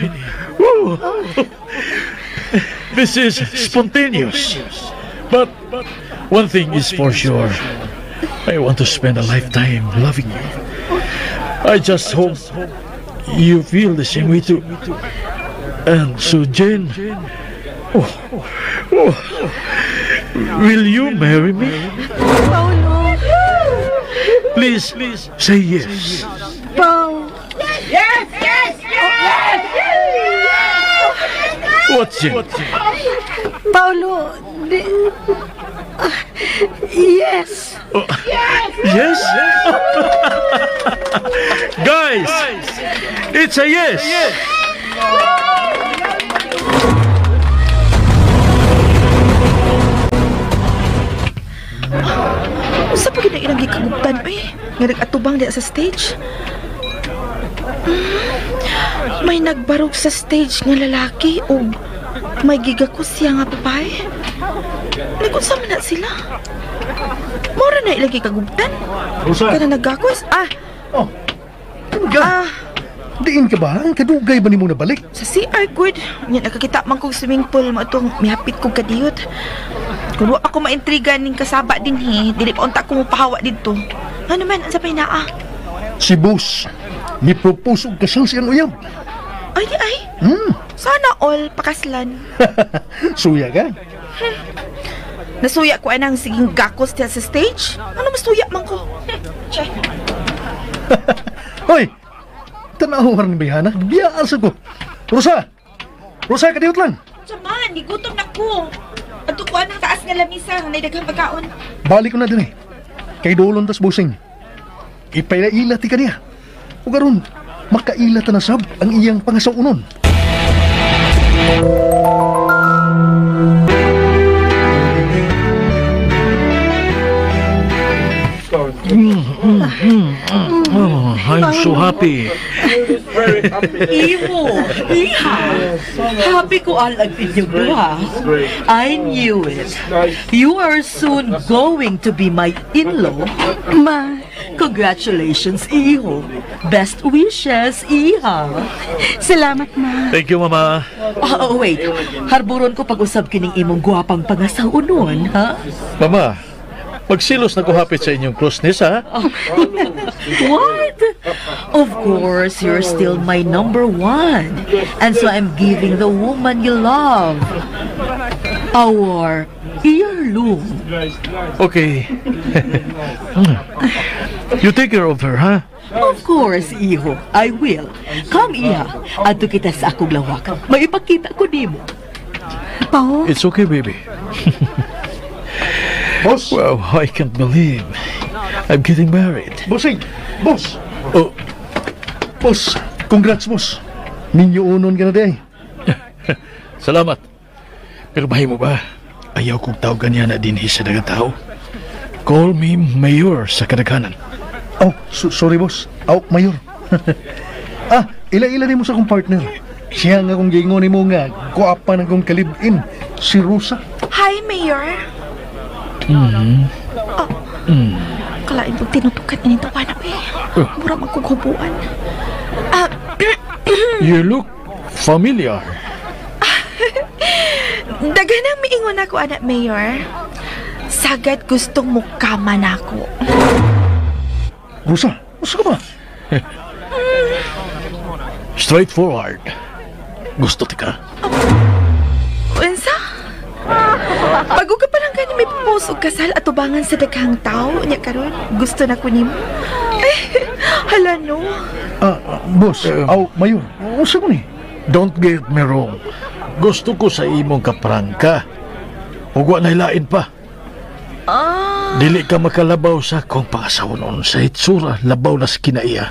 Woo. This is spontaneous. But one thing is for sure. I want to spend a lifetime loving you. I just hope you feel the same way too. And so, Jane, oh, oh, will you marry me? Paulo. Please, please say yes. Pao. Yes, yes, yes! What's it? Paulo, di... Yes. Oh, yes? Guys, it's a yes. Usa pa gid ang ilang gikagubtan oy, nga nag-atubang diha sa stage. May nagbarog sa stage nga lalaki ug may gigakos siya nga babae. Nag-unsa man na sila? Mora na ilang gikagubtan. Rosa. Kana nagakos? Ah. Oh. Ga. Ah. Diin ka ba? Kadugay ba nimo nabalik? Sa CR good. Nya nakakita man kog swimming pool mo atong mihapit kog kadiyot. Kung wa ako maintriga ning kasaba dinhi, dili pa unta ko mopahawa didto. Ano man ang sabay naa? Si boss, mi propose og kasal siyang uyab. Ay di ay. Sana all pakaslan. Suya ka? Nasuya ko anang siging gakos diha sa stage. Ano masuya man ko? Che. Hoy! Tanaw rin bayhana. Biyaan sa ko. Rosa! Rosa, kadiyot lang. Saman, gigutom na ko. Adto ko anang taas nga lamisa nga daghang pagkaon. Balik ko na din eh. Kay dolon tas busing. Ipaila-ila ti kaniya. O karon, makaila ta na sab ang iyang pangasaunon. Oh, I'm so happy. Iho, iha. Happy ko alag inyong duha. I knew it. You are soon going to be my in-law. Ma. Congratulations, iho. Best wishes, iha. Salamat, ma. Thank you, Mama. Oh, wait. Harburon ko pag-usab kining imong gwapang pangasaunon, ha? Mama, magsilos na ko hapit sa inyong closeness, ha? What? Of course, you're still my number one. And so I'm giving the woman you love our heirloom. Okay. You take care of her, ha? Of course, iho. I will. Come, iha. Adto kita sa akong lawak. Maipakita ko nimo. Pao? It's okay, baby. Boss? Wow, I can't believe I'm getting married. Bossing! Boss! Oh. Boss, congrats, boss. Ninyo unon ka na day. Salamat. Pero mahimo ba? Ayaw kong tawagan niya na dinhi sa dagang tao. Call me Mayor sa kadaghanan. Oh, sorry, boss. Oh, Mayor. Ila-ila ni mo sa akong partner. Siya nga kong gingon ni mo nga, kuapa na kong kalibin, si Rosa. Hi, Mayor. Mm-hmm. Oh. Kalain pag tinutukan ini tawa na, eh. Mura magkukubuan. You look familiar. Daghan ang miingon ako, anak Mayor. Sagad gustong mukama na ako. Rosa, gusto ka ba? Straightforward. Gusto tika? Unsa? Bago ka pa lang gani may propose og kasal at tubangan sa daghang tao nya karon, gusto na ko nimo. Eh, hala no. Boss, aw Mayor, unsa ko ni? Don't get me wrong. Gusto ko sa imong kaprangka. Ug wa nailain pa. Dili ka makalabaw sa akong pangasawonon sa hitsura, labaw na sa kinaiya.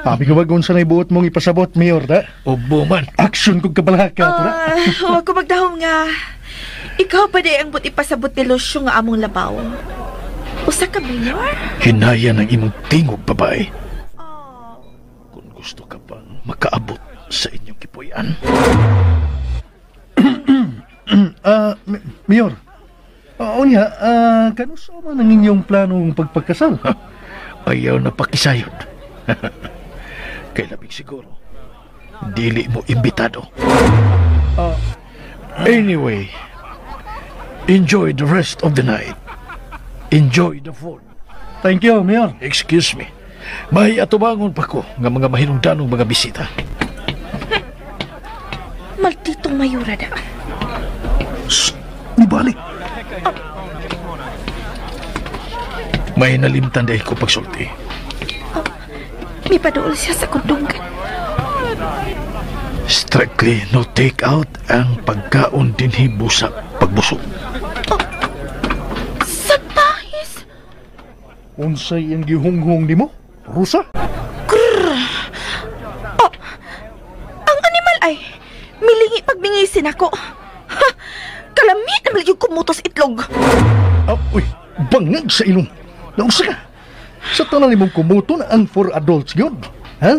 Abi ko ba kung saan ay buot mong ipasabot, Mayor, da? Ubo man. Action kong kabalaka, tara. Huwag ko magdahom nga. Ikaw pa di ang buot ipasabot ni Lucio nga among labaw. Usa ka, Mayor? Hinaya ng imong tingog, babae. Kung gusto ka pang makaabot sa inyong kipuy-an. Mayor, unya, kanusa man ang inyong planong pagpagkasal? Ayaw na pakisayod. Kay labing siguro, dili mo imbitado. Anyway, enjoy the rest of the night. Enjoy the food. Thank you, Mayor. Excuse me. May atubangon pa ko nga mga mahinungdanong mga bisita. Malditong mayura na. Shh! Nibalik! May nalimtan dahil ko pagsulti. May paduol siya sa kundunggan. Strictly no take out ang pagkaon dinhi busa pagbusog. Sa pahis! Unsay ang gihunghong nimo? Rusa? Grrr! Oh, ang animal ay milingi pagbingisin ako. Ha! Kalami na maligid kumutos itlog. Oh, uy, bangag sa ilong. Nausa ka. Sa tanan nimong kumuto na ang for adults yun. Ha?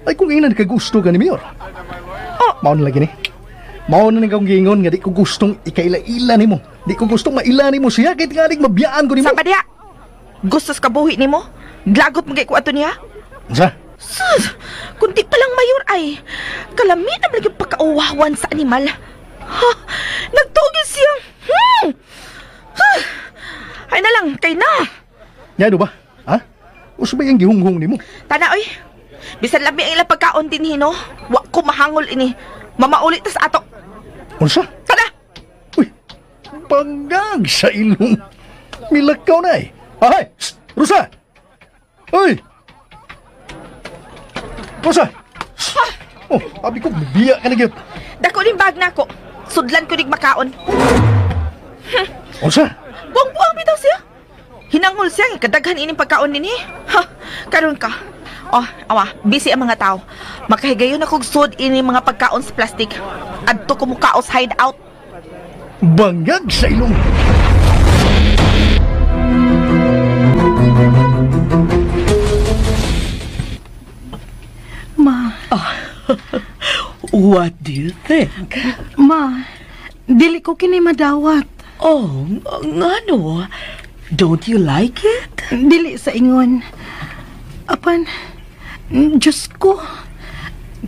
Ay kung ingnan ka gusto ka ni Mayor. Oh. Mao na lagi ni. Mao na kong giingon nga di ko gustong ikaila-ila nimo. Di ko gustong maila nimo siya kahit nga di mabiyaan ko nimo. Sa diha. Gustos ka buhi nimo? Glagot mo kay ko ato niya? Unsa? Sus! Kunti pa lang Mayor ay kalami na malagi pagkauwawan sa animal. Ha? Nagtugis siya. Huh. Ay na lang, kay na. Yano ba? Ha? Usa ba yung gihunghong nimo? Tana oy. Bisan lami ang ilang pagkaon din hino. Wa ko mahangol ini. Mamaulit tas ato. Unsa? Tana! Pangag sa ilong. Milakaw na eh. Ay! Rosa! Ay! Rosa! Oh, abi ko, biya ka na gyud. Dako ning bag nako. Sudlan ko nig makaon. Rosa! Buang-buang bitaw siya. Hinangol siya nga kadaghan ining pagkaon nini. Ha, karon ka. Oh, awa, busy ang mga tao. Makahigayon akong sud ini mga pagkaon sa plastic. Adto ko mukaos hideout. Bangag sa ilong. Ma. Oh, what do you think? Ma, dili ko kini madawat. Oh, ngano? Don't you like it? Dili sa ingon. Apan, Diyos ko,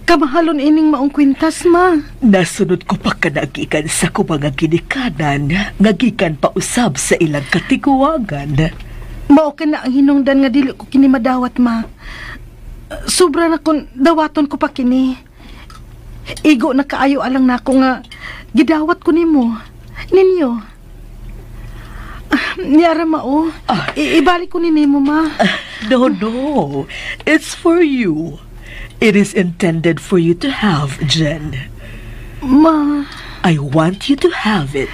kamahalon ining maong kwintas, ma. Nasunod ko pa kanagikan sa ko mga ginikanan, nga gikan pa usab sa ilang katiguangan. Mao ka na ang hinungdan nga dili ko kini madawat, ma. Sobra na kun dawaton ko pa kini. Igo na kaayo alang nako nga gidawat ko nimo. Ninyo. Niara mao. Ibalik ko ni nimo, ma. No, no. It's for you. It is intended for you to have, Jen. Ma. I want you to have it.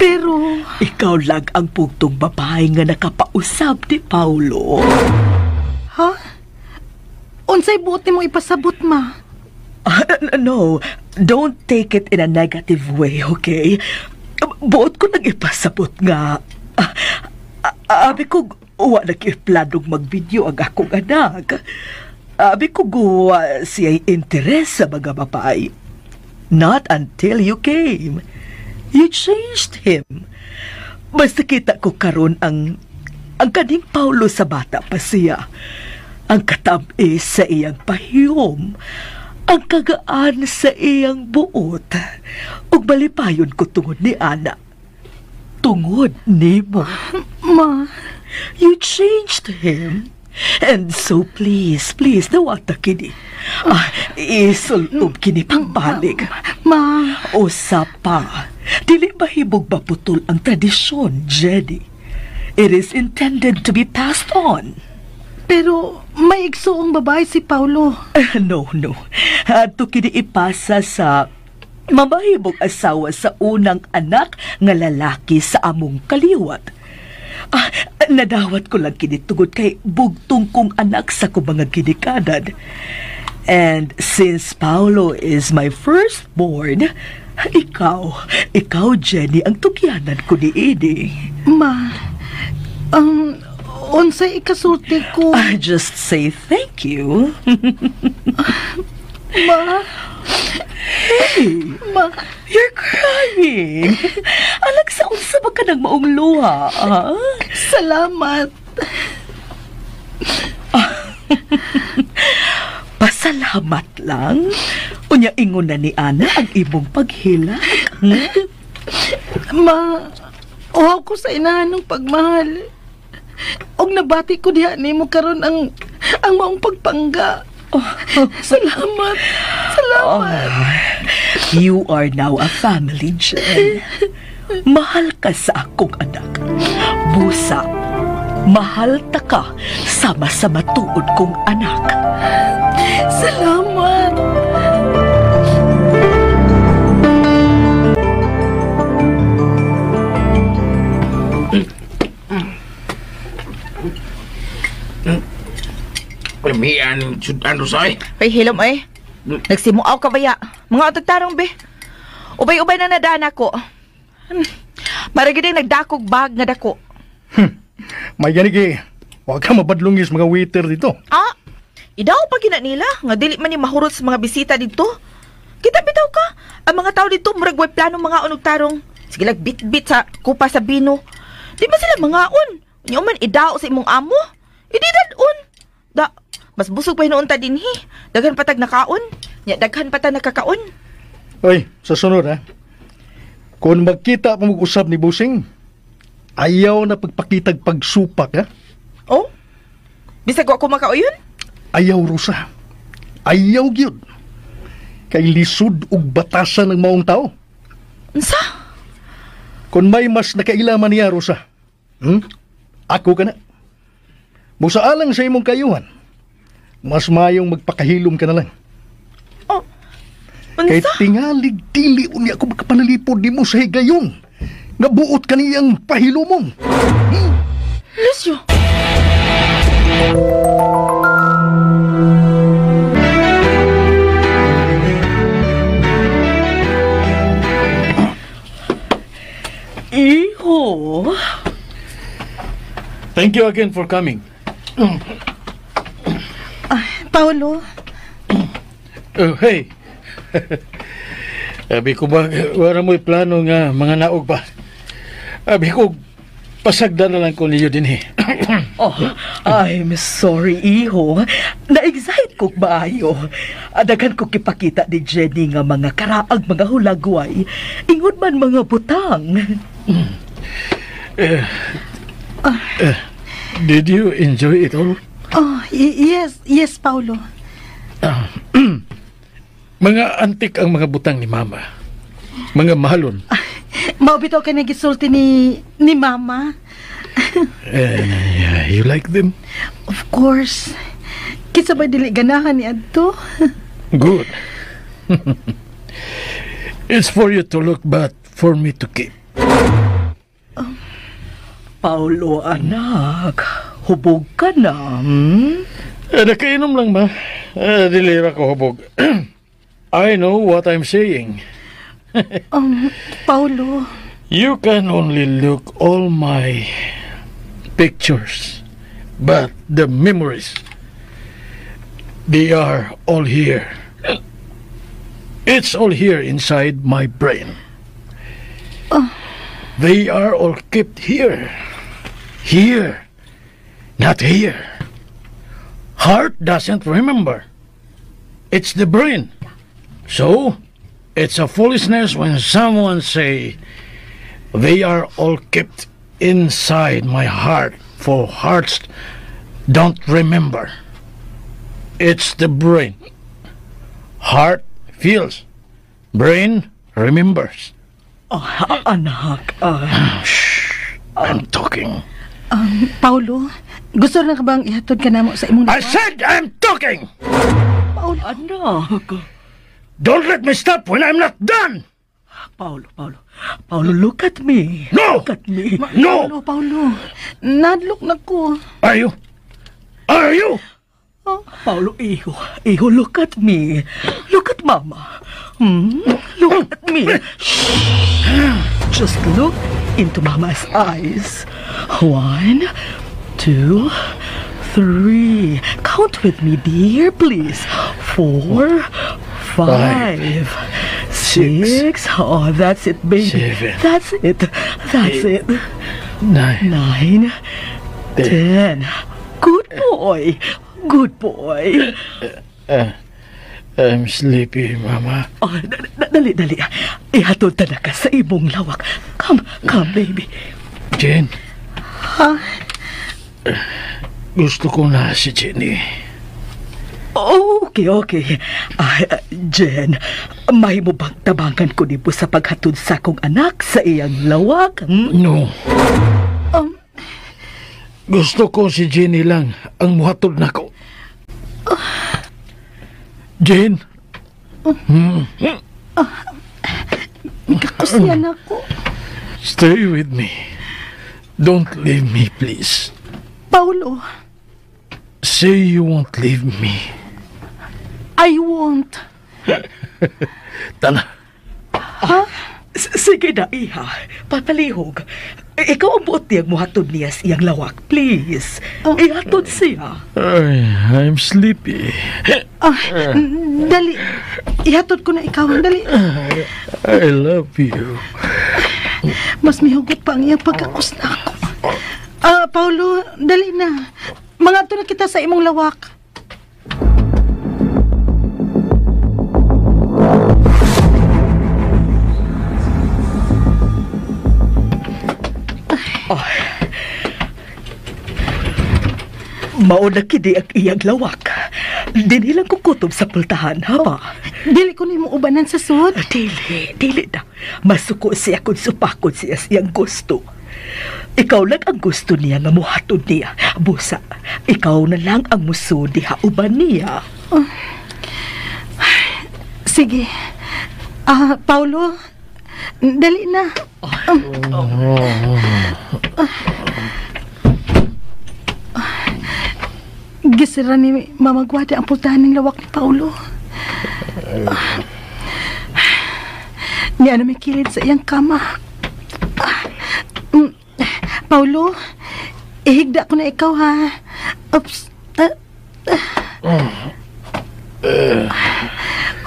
Pero... Ikaw lang ang pugtong babae nga nakapausap ni Paulo. Ha? Unsay buot nimo ipasabot, ma? No, don't take it in a negative way, okay? Buot ko nang ipasabot nga. Abi ko, wa nag-iplanong mag-video ang akong anak. Abi ko guwa siya'y interes sa mga babae. Not until you came. You changed him. Basta kita ko karon ang kaning Paulo sa bata pa siya. Ang katamis sa iyang pahiyom. Ang kagaan sa iyang buot. Ug malipayon ko tungod ni Ana. Tungod nimo. Ma. You changed him. And so please, please, dawata kini. Isulob kini pangbalik. Ma. Usa pa, dili mahimong maputol ang tradisyon, Jenny. It is intended to be passed on. Pero may igsoong babae si Paulo. No, no. Adto kini ipasa sa mamahimong asawa sa unang anak nga lalaki sa among kaliwat. Nadawat ko lang kini tungod kay bugtong kong anak sa kong mga ginikanan. And since Paulo is my firstborn, ikaw, Jenny, ang tugyanan ko ni Ini. Ma, unsay ikasulti ko? I just say thank you. Ma. Hey. Ma. You're crying. Alag sa unsa ba ka nang maong luha? Ha? Salamat. Pasalamat lang. Unya ingon na ni Ana ang imong paghilak. Ma, uhaw ko sa inahan ng pagmahal. Og nabati ko diha nimo karon ang maong pagpangga. Oh, salamat. Salamat. Oh, you are now a family, Jen. Mahal ka sa akong anak. Busa, mahal ta ka sama sa matuod kong anak. Salamat. Lamian, sudan Rosay. Ay, hilom ay. Nagsimuaw ka baya. Mga otog tarong be. Ubay-ubay na nadaan ako. Maragi din nagdakog bag nga dako. May ganigi. Huwag ka mabadlungis mga waiter dito. Ah, idaw pa gina nila. Nga dili man ni mahurot sa mga bisita dito. Kita bitaw ka. Ang mga tao dito murag way plano mga unog tarong. Sige lag bit-bit sa kupa sa bino. Di ba sila mga un? Unya man idaw sa imong amo. Idi dadun. Da, mas busog pa hinuon ta dinhi. Daghan patag nakaon. Nya daghan pa ta nakakaon. Oy, sa sunod ha. Kung magkita pa mag-usap ni Busing, ayaw na pagpakitag pagsupak ha. Oh? Bisag wa ko makauyon? Ayaw, Rosa. Ayaw gyud. Kay lisod og batasan ng maong tao. Unsa? Kung may mas nakailaman niya, Rosa, Ako ka na. Musaalang sa imong kayuhan, mas mayong magpakahilom ka na lang. Oh, kay tingalig dili unya ako makapanalipod nimo sa higayon. Nabuot ka niyang pahilumong. Lucio! Iho! Thank you again for coming. Paolo? Oh, hey. Abi ko ba, wala mo'y plano nga mga naog ba? Abi ko, pasagda na lang ko niyo din eh. Oh, I'm sorry, iho. Na-excite ko maayo. Daghan ko kipakita ni Jenny nga mga karaag, mga hulagway. Ingon man mga butang. Did you enjoy it all? Oh, yes, yes, Paolo. Mga antik ang mga butang ni Mama. Mga mahalon. Maubito ka nagisulti ni Mama. You like them? Of course. Kinsa ba dili ganahan ni adto? Good. It's for you to look but for me to keep. Paolo, anak, hubog ka na, Nakainom lang, ma. Dilira ko hubog. I know what I'm saying. Paolo. You can only look all my pictures, but the memories, they are all here. It's all here inside my brain. They are all kept here. Here. Not here. Heart doesn't remember. It's the brain. So, it's a foolishness when someone say they are all kept inside my heart, for hearts don't remember. It's the brain. Heart feels. Brain remembers. Oh, anak. Shh, I'm talking. Paolo, gusto na ka bang ihatod ka namo sa imong I said I'm talking! Paolo. Anak. Don't let me stop when I'm not done! Paolo, Paolo. Paolo, look at me. No! Look at me. No! Paolo, Paolo. Nadlok na ko. Are you? Are you? Oh. Paolo, iho. Iho, look at me. Look at Mama. Look at me. Shh. Just look into Mama's eyes. 1, 2, 3. Count with me, dear, please. 4, 5, 6. Oh, that's it, baby. 7. That's it. That's 8, it. 9, 9, 10. Good boy. Good boy. I'm sleepy, Mama. Oh, dali, dali. Ihatod ta na ka sa imong lawak. Come, come, baby. Jen. Ha? Gusto ko na si Jenny. Okay, okay. Jen, may mo bang tabangan ko nibo sa paghatod sa akong anak sa iyang lawak? No. Gusto ko si Jenny lang ang muhatod nako. Jen? Ikakusyan ako. Stay with me. Don't leave me, please. Paolo. Say you won't leave me. I won't. Tana. Ha? Sige na, iha. Papalihog. Ikaw ang buot niyang muhatod niya sa iyang lawak. Please. Ihatod siya. Ay, I'm sleepy. Dali. Ihatod ko na ikaw. Dali. I love you. Mas mihugot pa ang iyang pagkakos na ako. Paolo, dali na. Mangadto na kita sa imong lawak. Oh. Mao na kini ang iyang lawak. Dinhi lang ko kutob sa pultahan, ha ba? Dili ko nimo ubanan sa sud. Dili, dili na. Masuko siya kung supakon siya siyang gusto. Ikaw lang ang gusto niya nga muhatod niya. Busa, ikaw na lang ang musud diha uban niya. Oh. Sige. Paulo, dali na. Gisira ni Mama Guada ang pultahan ng lawak ni Paulo. Niya na may kilid sa iyang kama. Paulo, ihigda ko na ikaw ha. Oops.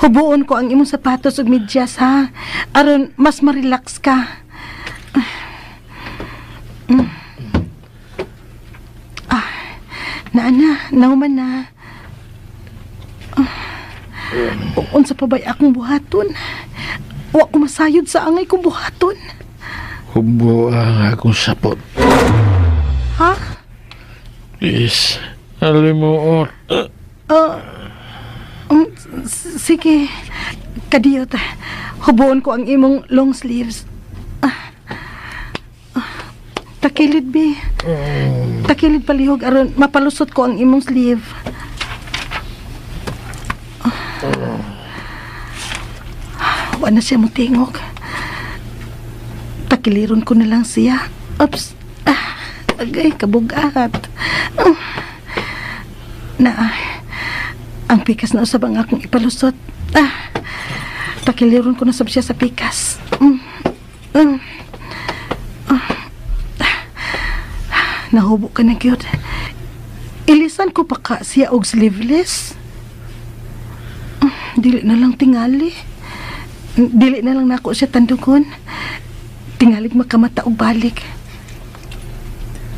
Hubuon ko ang imong sapatos ug medyas ha. Aron mas ma-relax ka. Naa na, nauman na. Unsa pa ba'y akong buhaton? Wa ko masayod sa angay kong buhaton. Hubo ang akong sapot. Ha? Please, alimuot. Sige, kadiyot. Hubuon ko ang imong long sleeves. Takilid, be. Takilid palihog aron mapalusot ko ang imong sleeve. Wa na siya motingog. Takiliron ko na lang siya. Oops. Agay, kabugat. Na, ang pikas na usab ang akong ipalusot. Takiliron ko na sab siya sa pikas. Nahubo ka na, gyud. Ilisan ko pa ka siya og sleeveless. Dili na lang tingali. Dili na lang nako siya tandugon. Tingalig makamata og balik.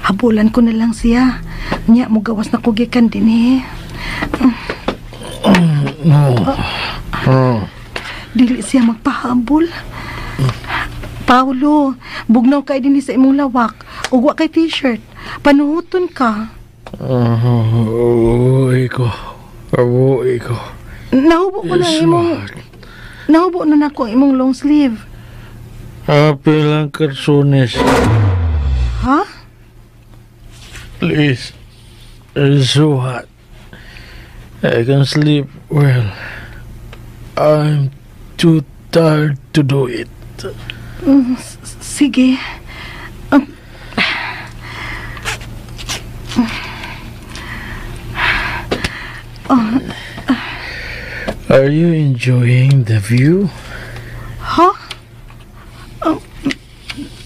Habulan ko na lang siya. Nya mo gawas na ko gikan dinhi. Dili siya magpahabol. Paulo, bugnaw kay dinhi sa imong lawak ug wa kay t-shirt. Panuhuton ka. Uwi ko. Uwi ko. Nahubo ko na imong... Nahubo na nako ang imong long sleeve. Happy lang karsunis. Ha? Please. It's so hot. I can sleep well. I'm too tired to do it. Sige. Are you enjoying the view? Ha?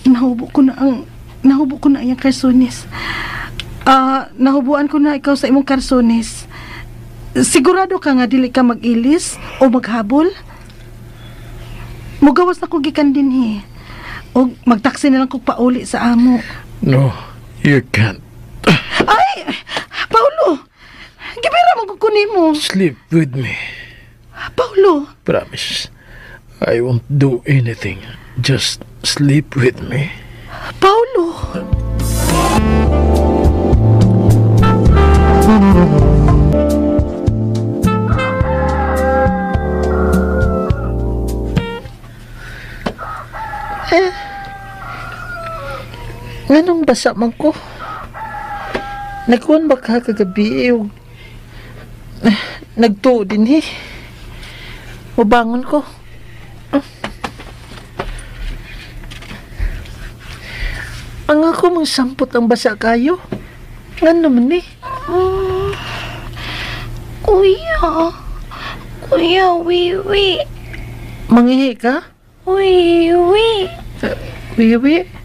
Nahubo ko na ang karsunis. Nahubuan ko na ikaw sa imong karsunis. Sigurado ka nga dili ka mag-ilis o maghabol? Mugawas na ko gikan dinhi. O magtaksi na lang ko pauli sa amo. No, you can't. Ay! Paulo! Gibira mo kukunin mo. Sleep with me. Paulo! Promise, I won't do anything. Just sleep with me. Paulo! Nganong basa man ko? Nagkuhan ba ka kagabi? Nagtuo din eh. Mabangon ko. Ang ako mong sampot ang basa kayo. Ngano man eh? Kuya. Kuya, wiwi. Mangihi ka? Wiwi. Wiwi?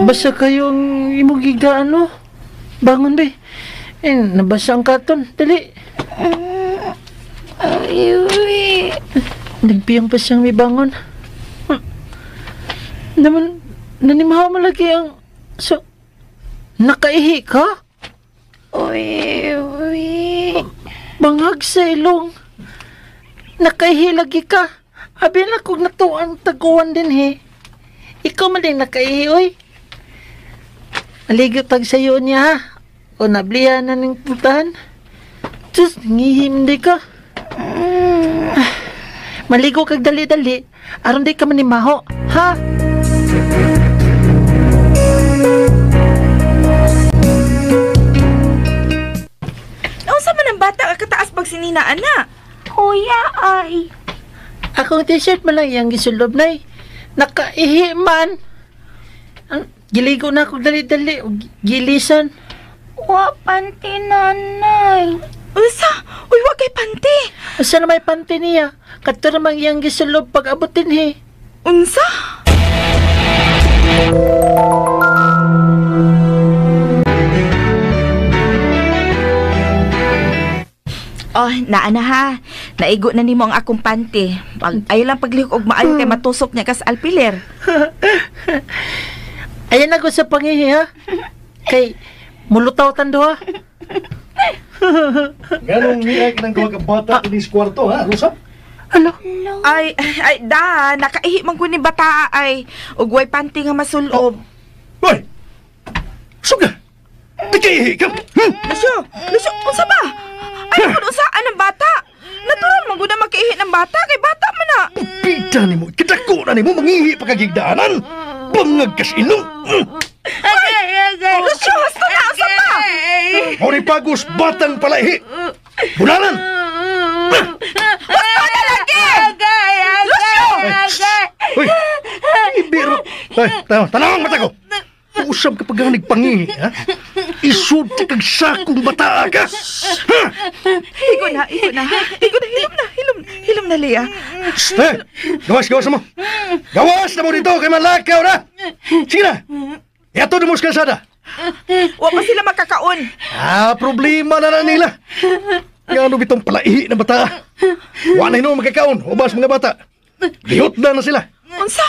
Basa kayong imong gigaan, no? Bangon ba eh. Nabasa ang katon. Dali. Wiwi. Nagpiyang pa siyang may bangon. Naman, nanimahaw mo lagi ang... So, nakaihi ka? Wiwi. Bangag sa ilong. Nakaihi lagi ka. Abi na kung natuan taguan din he. Ikaw man din nakaihi, oy. Aligo tag sayo niya, ha? O nablihan na ng putahan. Sus, ngihim di ka. Maligo kag dali-dali, aron di ka manimaho, ha? Unsa man ang bata nga kataas pag sinina ana? Kuya ay. Akong t-shirt man lang iyang gisulob, nay. Nakaihi man. Ang giligo na ako dali-dali, ug gilisan. Wa panty nanay. Unsa? Uy, wa kay panty. Unsa na may panty niya? Kadto namang iyang gisulob pag abot dinhi. Unsa? Oh, naa na ha. Naigo na nimo ang akong panty. Pag ayo lang paglihok og maayo kay matusok niya kas alpiler. Ayan ako sa pangihi, ha? Kay mulutaw tan duha. Ganong niya ng duha ka bata dinis kwarto, ha? Rosa? Alo? Ay, ay, da, nakaihi man ko ni bata ay. Ug way panty nga masulob. Oh. Hoy! Suga! Nakaihi ka! Lucio, Lucio, unsa ba? Ay, kung unsaan ang bata? Natural man gud na makaihi ng bata kay bata man na. Pita nimo, kadako na nimo mangihi pa kagigdaanan. Bangag kas ilong. Ay, Lucio, hasto na, unsa ba? Mao ni pagos batang palaihi. Bulanan! Hasto na lagi! Lucio! Uy! Ibiro! Ay, tanawang mata ko! Usab ka pag nagpangihi, ha? Isud ka kag sakong bataa ka! Ha? Igo na, igo na. Igo na, hilom na, hilom, hilom na, Lea. Eh, gawas, gawas na mo! Gawas na mo dito kay malakaw na! Sige na! Iato na mo sa kalsada! Wa pa sila makakaon. Ah, problema na na nila. Nga ano bitong palaihi na bata. Wa na hinuon makakaon, ubas mga bata. Lihot na na sila. Unsa?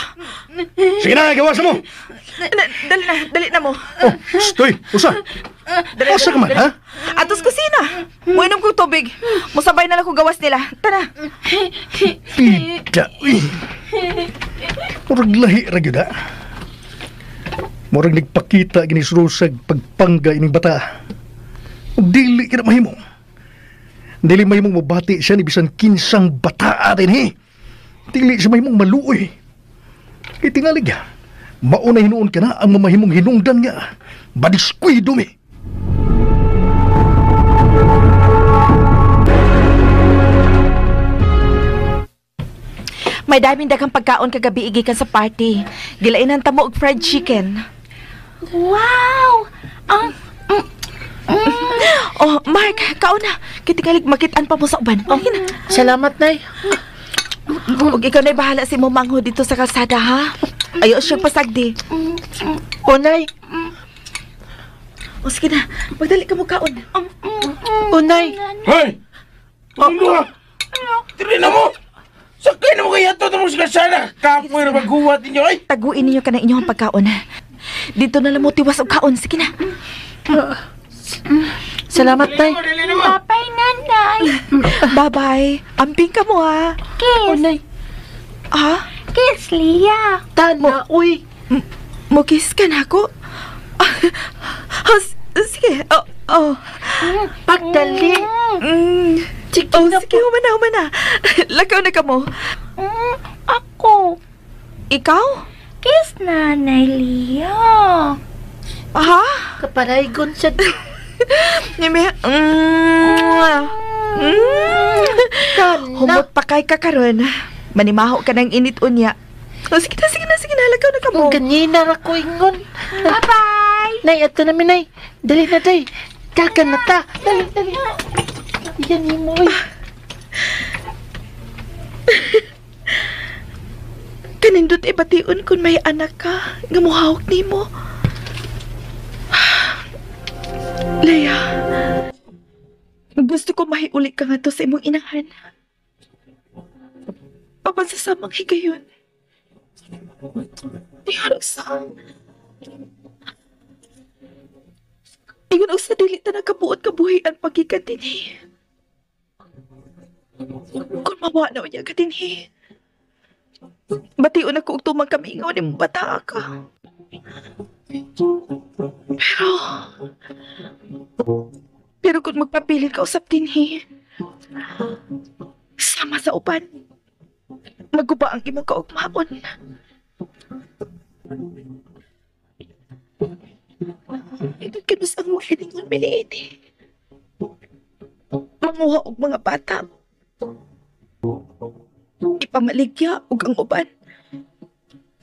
Sige na, gawas na mo. Dali na, dali na mo. Oh, stoy, usa. Dali, Usa ka man, dali. ha? Atos kusina. Muinom kong tubig. Musabay na lang ko gawas nila. Tara. Pida, uy. Murag lahi ra gyud, ha? Murag nagpakita gini Rosag pagpangga ining bata. Ug dili ka na mahimo. Dili mahimong mabati siya ni bisan kinsang bataa din, he. Dili siya mahimong maluoy. Kay tingalig, ha? Mauna hinuon ka na ang mamahimong hinungdan nga. Badiskuido mi. May daming daghang pagkaon kagabi gikan sa party. Gilainan ta mo og fried chicken. Wow! Ang Oh, Mark, kaon na. Kay tingalig makitaan pa mo sa uban. Oh, na. Salamat, Nay. Ug ikaw na'y bahala si mo mangho dito sa kalsada, ha? Ayo siya pasagdi. O, Nay. O, sige na. Magdali ka mo kaon. O, Nay. Hoy! Ano? Dili na mo! Sakay na mo kaya ito mo sa kalsada! Kapoy na maghuwat ninyo, ay! Taguin ninyo ka na inyong pagkaon. Dito na lang mo tiwas og kaon. Sige na. Salamat, Nay. Bye-bye, nanay. Bye-bye. Amping ka mo, ha? Kiss. O, Nay. Ha? Kiss, Lia. Tana, uy. Mo kiss ka na ako? Sige. Oh, oh. Pagdali. Sige, oh, sige, humana, humana. Lakaw na ka mo. Ako. Ikaw? Kiss, Nanay Lia. Ha? Kaparaygon siya. Nimi, Humot pa kay ka karon. Manimaho ka ng init unya. Oh, sige na, sige na, sige na. Lakaw na ka mo. Ganina ra ko ingon. Bye-bye. Nay, ato na mi, Nay. Dali na, day. Dagan na ta. Dali, dali. Yan ni mo, uy. Kanindot ibation kung may anak ka nga muhawak nimo. Leia, gusto ko mahiuli ka nga to sa imong inahan. Apan sa samang higayon. Ingon sa... Ingon og sa dili ta nakabuot kabuhian pagikan dinhi. Kung mawa na unya ka dinhi. Bation ako og tumang kamingaw ni mong bata ka. Pero Pero kung magpabilin ka usap dinhi, sama sa uban, maguba ang imong kaugmaon. Ito kinus ang mahilingon miniini. Manguha og mga bata. Ipamaligya og ang uban.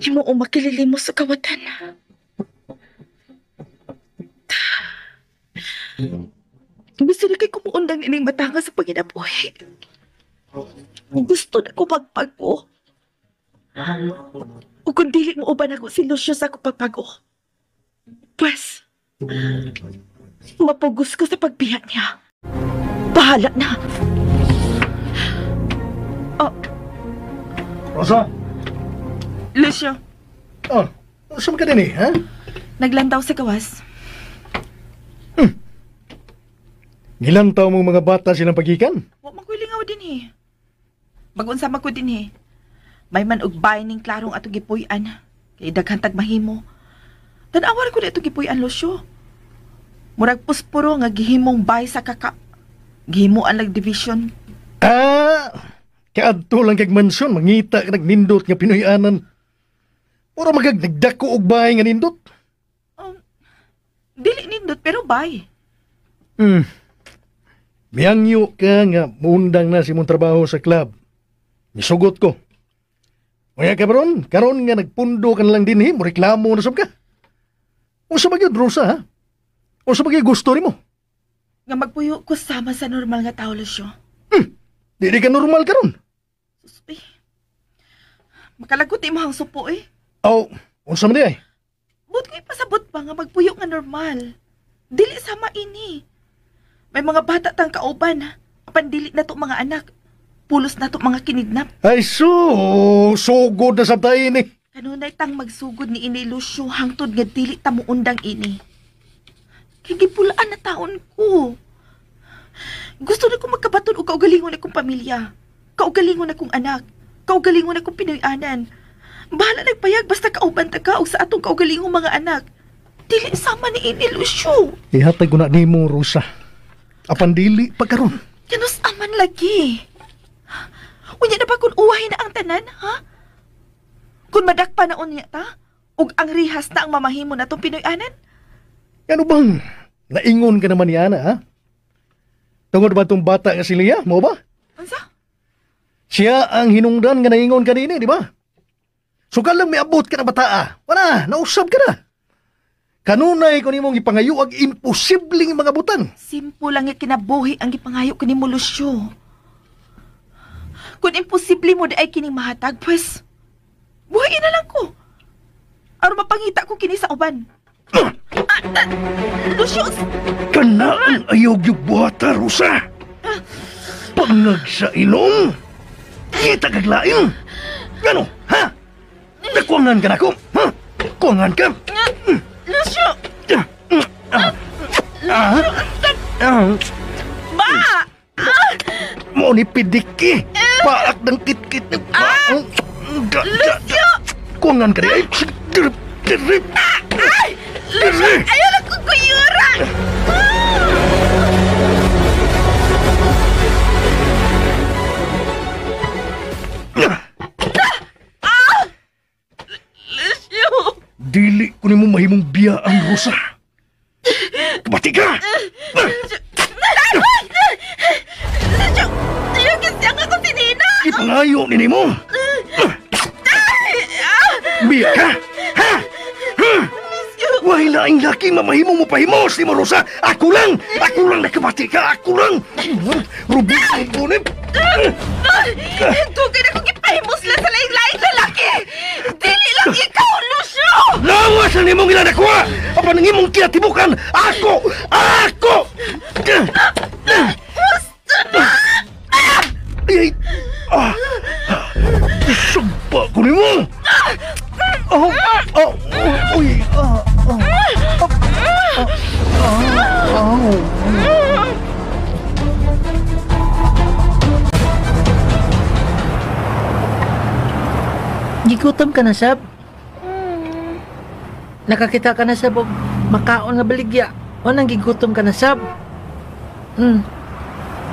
Himuong makilili mo sa kawatan. Gusto na kay kumuundang ining matanga sa panginabuhi. Gusto na ko magpago. O kung dili mo uban ako si Lucio sa akong pagpago. Pwes, mapugos ko sa pagbiya niya. Bahala na. Oh. Rosa? Lucio. Oh, saan ka din eh, ha? Naglantaw sa gawas. Gilantaw mong mga bata silang pagikan? Wa man ko'y lingaw din eh. Bagunsa man ko din eh. May man og bahay ning klarong atong gipuy-an. Kay daghan tag mahimo. Tan-awar ko na itong gipuy-an, Lucio. Murag puspuro nga gihimong bay sa kaka. Gihimuan lag division. Ah! Kaadto lang kag mansyon, mangita ka nagnindot nga Pinoy-anan. Mura magag nagdako og bahay nga nindot. Dili nindot pero bay. Miyangyo ka nga muundang na si mong trabaho sa club. Misugot ko. Kaya ka baron, karon nga nagpundo ka na lang din eh, mo reklamo na sab ka. Unsa ba gyud, Rosa, ha? Unsa ba gyud gusto nimo? Nga magpuyo ko sama sa normal nga tao, Lucio. Dili ka normal karon. Suspi. Makalagot imo hang supo eh. Aw, unsa man di ay? But ko ipasabot pa nga magpuyo nga normal. Dili sama ini. May mga bata tang kauban. Apan dili na to mga anak. Pulos na to mga kinidnap. Ay so, sugod na sab ta ini. Kanunay tang magsugod ni ini, Lucio, hangtod nga dili ta muundang ini. Kay gipulaan na taon ko. Gusto na ko magkabaton og kaugalingon akong pamilya. Kaugalingon akong anak. Kaugalingon akong Pinoy-anan. Bahala nagpayag basta kauban ta ka og sa atong kaugalingong mga anak. Dili sama ni ini, Lucio. Ihatag ko na nimo, Rosa. Apan dili pa karon. Kanus aman lagi. Unya na ba kung uwahin na ang tanan, ha? Kung madakpa na unya ta, ug ang rihas na ang mamahimo na tong Pinoy-anan? Ano bang naingon ka naman ni Ana, ha? Tungod ba itong bata nga si Lia, mo ba? Unsa? Siya ang hinungdan nga naingon ka nini, di ba? Sukal lang miabot ka na bataa. Wala, nausab ka na. Kanunay ko nimong ipangayo ang imposibleng mga butan. Simple lang nga kinabuhi ang gipangayo ko nimo, Lucio. Kung imposible mo di ay kining mahatag, pues, buhayin na lang ko. Aron mapangita ko kini sa uban. Lucio! Kanaan ayaw yung buhata, Rosa! Pangag sa ilong! Kita kaglain! Ano, ha? Nakuangan ka na ko? Ha? Kuangan ka? Lucio! Ba! Mo ni pidiki! Paak ng kitkit! Lucio! Kuangan ka rin! Dirip! Dirip! Ay! Lucio! Ayaw lang kong kuyura! Lucio! Dili ko nimo mahimong biya ang Rosa. Kabati ka! Lucio! Lucio! Ayaw kasi ang ako si Nina! Ipangayo ni nimo! Biya ka! Ha? Ha? Why laing laki mamahimo mo pahimos ni mo, Rosa! Ako lang! Ako lang nakabati ka! Ako lang! Rubik ang bunib! Dugay na kong ipahimos lang sa laing-laing lalaki! Dili lang ikaw, Lucio! Lawas na nimong ilanakuha! Apan ang imong kinatibukan! Ako! Ako! Gusto na! Ay! Ah! Sumpa ko nimo! Oh! Oh! Uy! Ah! Ah! Ah! Ah! Gigutom ka na, Sab? Nakakita ka na, Sab, og makaon nga baligya. O nang gigutom ka na, Sab?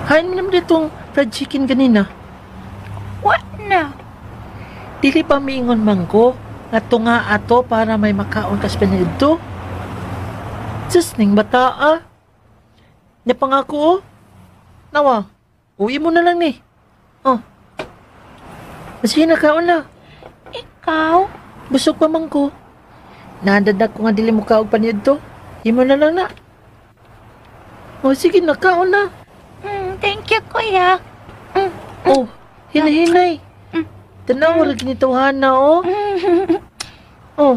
Hain mo naman ditong fried chicken ganina. Wa na. Dili pa miingon man ko nga tunga ato para may makaon kas panidto. Sus, ning bata ah. Napangako oh. Nawa, uwi mo na lang ni. Oh. Sige na, kaon na. Ikaw? Busog pa man ko. Nadadag ko nga dili mo kaog panidto. Imo na lang na. Oh, sige na, kaon na. Thank you, kuya. Oh, hinay-hinay. Tanaw, wala ginituhan na, oh. Oh.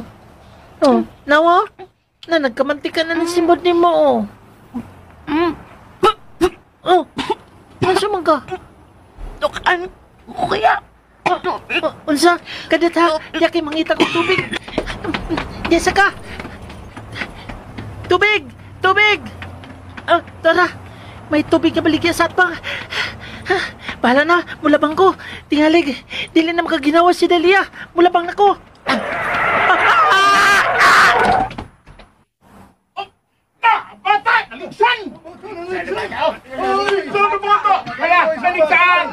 Oh, nawa? Na, nagkamantika na ng simbod ni mo, oh. Oh, unsa man ka? Tukan, kuya. Tubig. Unsa? Kadat ha? Diya kay mangita kong tubig. Diya sa ka. Tubig! Tubig! Ah, tara. May tubig na baligya sa atbang. Bahala na, mulabang ko. Tingalig, dili na makaginawa si Delia. Mulabang na ko. Bata! Naligsan! Wala! Naligsan!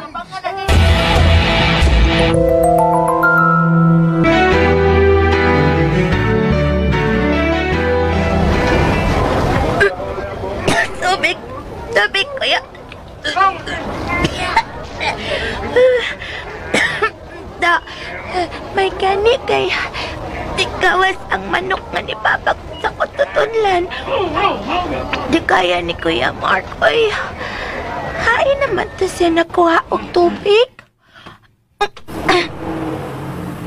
Tubig! Tubig, kuya! Da, may gani kay tigawas ang manok nga ni Papa sa kututunlan. Di kaya ni Kuya Mark, oy. Hain naman to siya nakuha og tubig.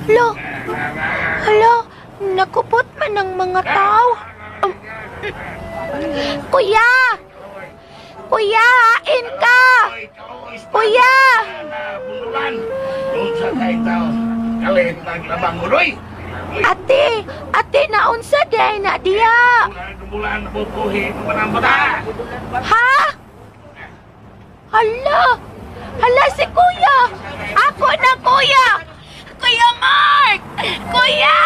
Hala, hala, nakupot man ang mga tao. Kuya! Kuya, hain ka! Kuya! Ate! Ate, naunsa day na diya! Ha? Hala! Hala si Kuya! Ako na, Kuya! Kuya Mark! Kuya!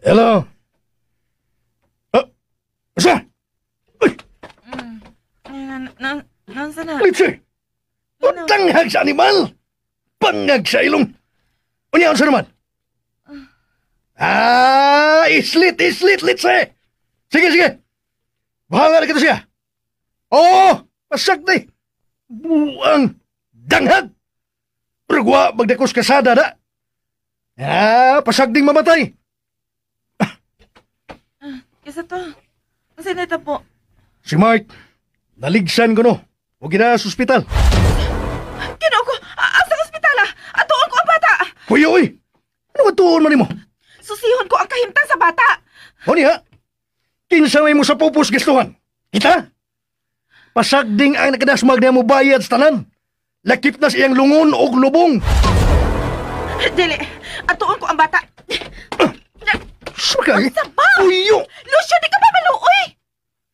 Hello? Asa? Nansa na? Litsi! Tanghag sa animal! Pangag sa ilong! Unya, unsa naman? Ah, islit, islit, litsi! Sige, sige! Bahala na kita siya! Oo! Pasak na eh! Buang! Danghag! Rugwa, magdakos kasada na! Ah, pasag ding mamatay! Kesa to. Kasi nita po. Si Mark, naligsan ko no. O gina sa ospital. Ginoo ko, asa ospital ah? Atuon ko ang bata. Hoy, oy! Ano atuon man nimo? Susihon ko ang kahimtang sa bata. O niya, kinsa may mo sa pupus gistuhan? Kita? Pasagding ang nakadasmag niya mo bayad sa tanan. Lakip na sa iyang lungon og lubong. Dili, atuon ko ang bata. Sakay? Unsa ba? Uyo! Lucio, di ka ba maluoy?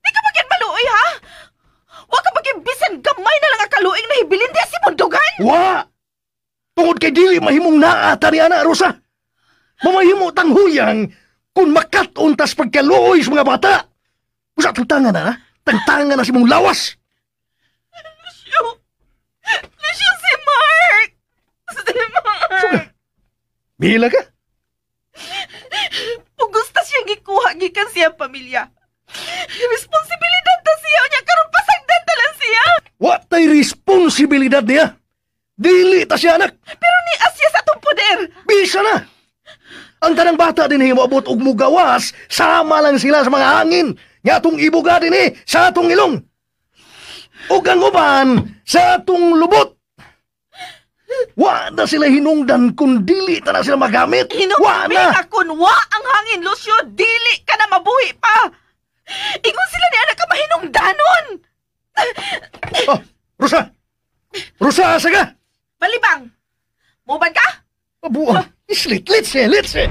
Di ka ba gyud maluoy, ha? Wa ka ba gyud bisan gamay na lang ang kaluing nahibilin diya si Mundugan? Wa! Tungod kay dili mahimong naa ta ni Ana Rosa. Mamahimo tang huyang kung makat-on tas pagkaluoy sa mga bata. Usa tangtangan na, ha? Tangtangan na si mong lawas. Lucio! Lucio, si Mark! Si Mark! Mila ka? Pugusta siya gikuha gikan siyang pamilya. Responsibilidad ta siya niya karon pasagdan ta lang siya. Wa tay responsibilidad niya. Dili ta siya anak. Pero ni Asya sa atong poder. Bisa na. Ang tanang bata din himaabot og mugawas, sama lang sila sa mga hangin nga atong ibuga din sa atong ilong. Ug ang uban sa atong lubot. Wa na sila hinungdan kung dili ta na sila magamit. Wa na. Hinungdan kun wa ang hangin, Lucio, dili ka na mabuhi pa. Ingon sila ni anak ka mahinungdanon. Oh, Rosa! Rosa, asa ka? Malibang! Muban ka? Abuang, islit, litse, litse!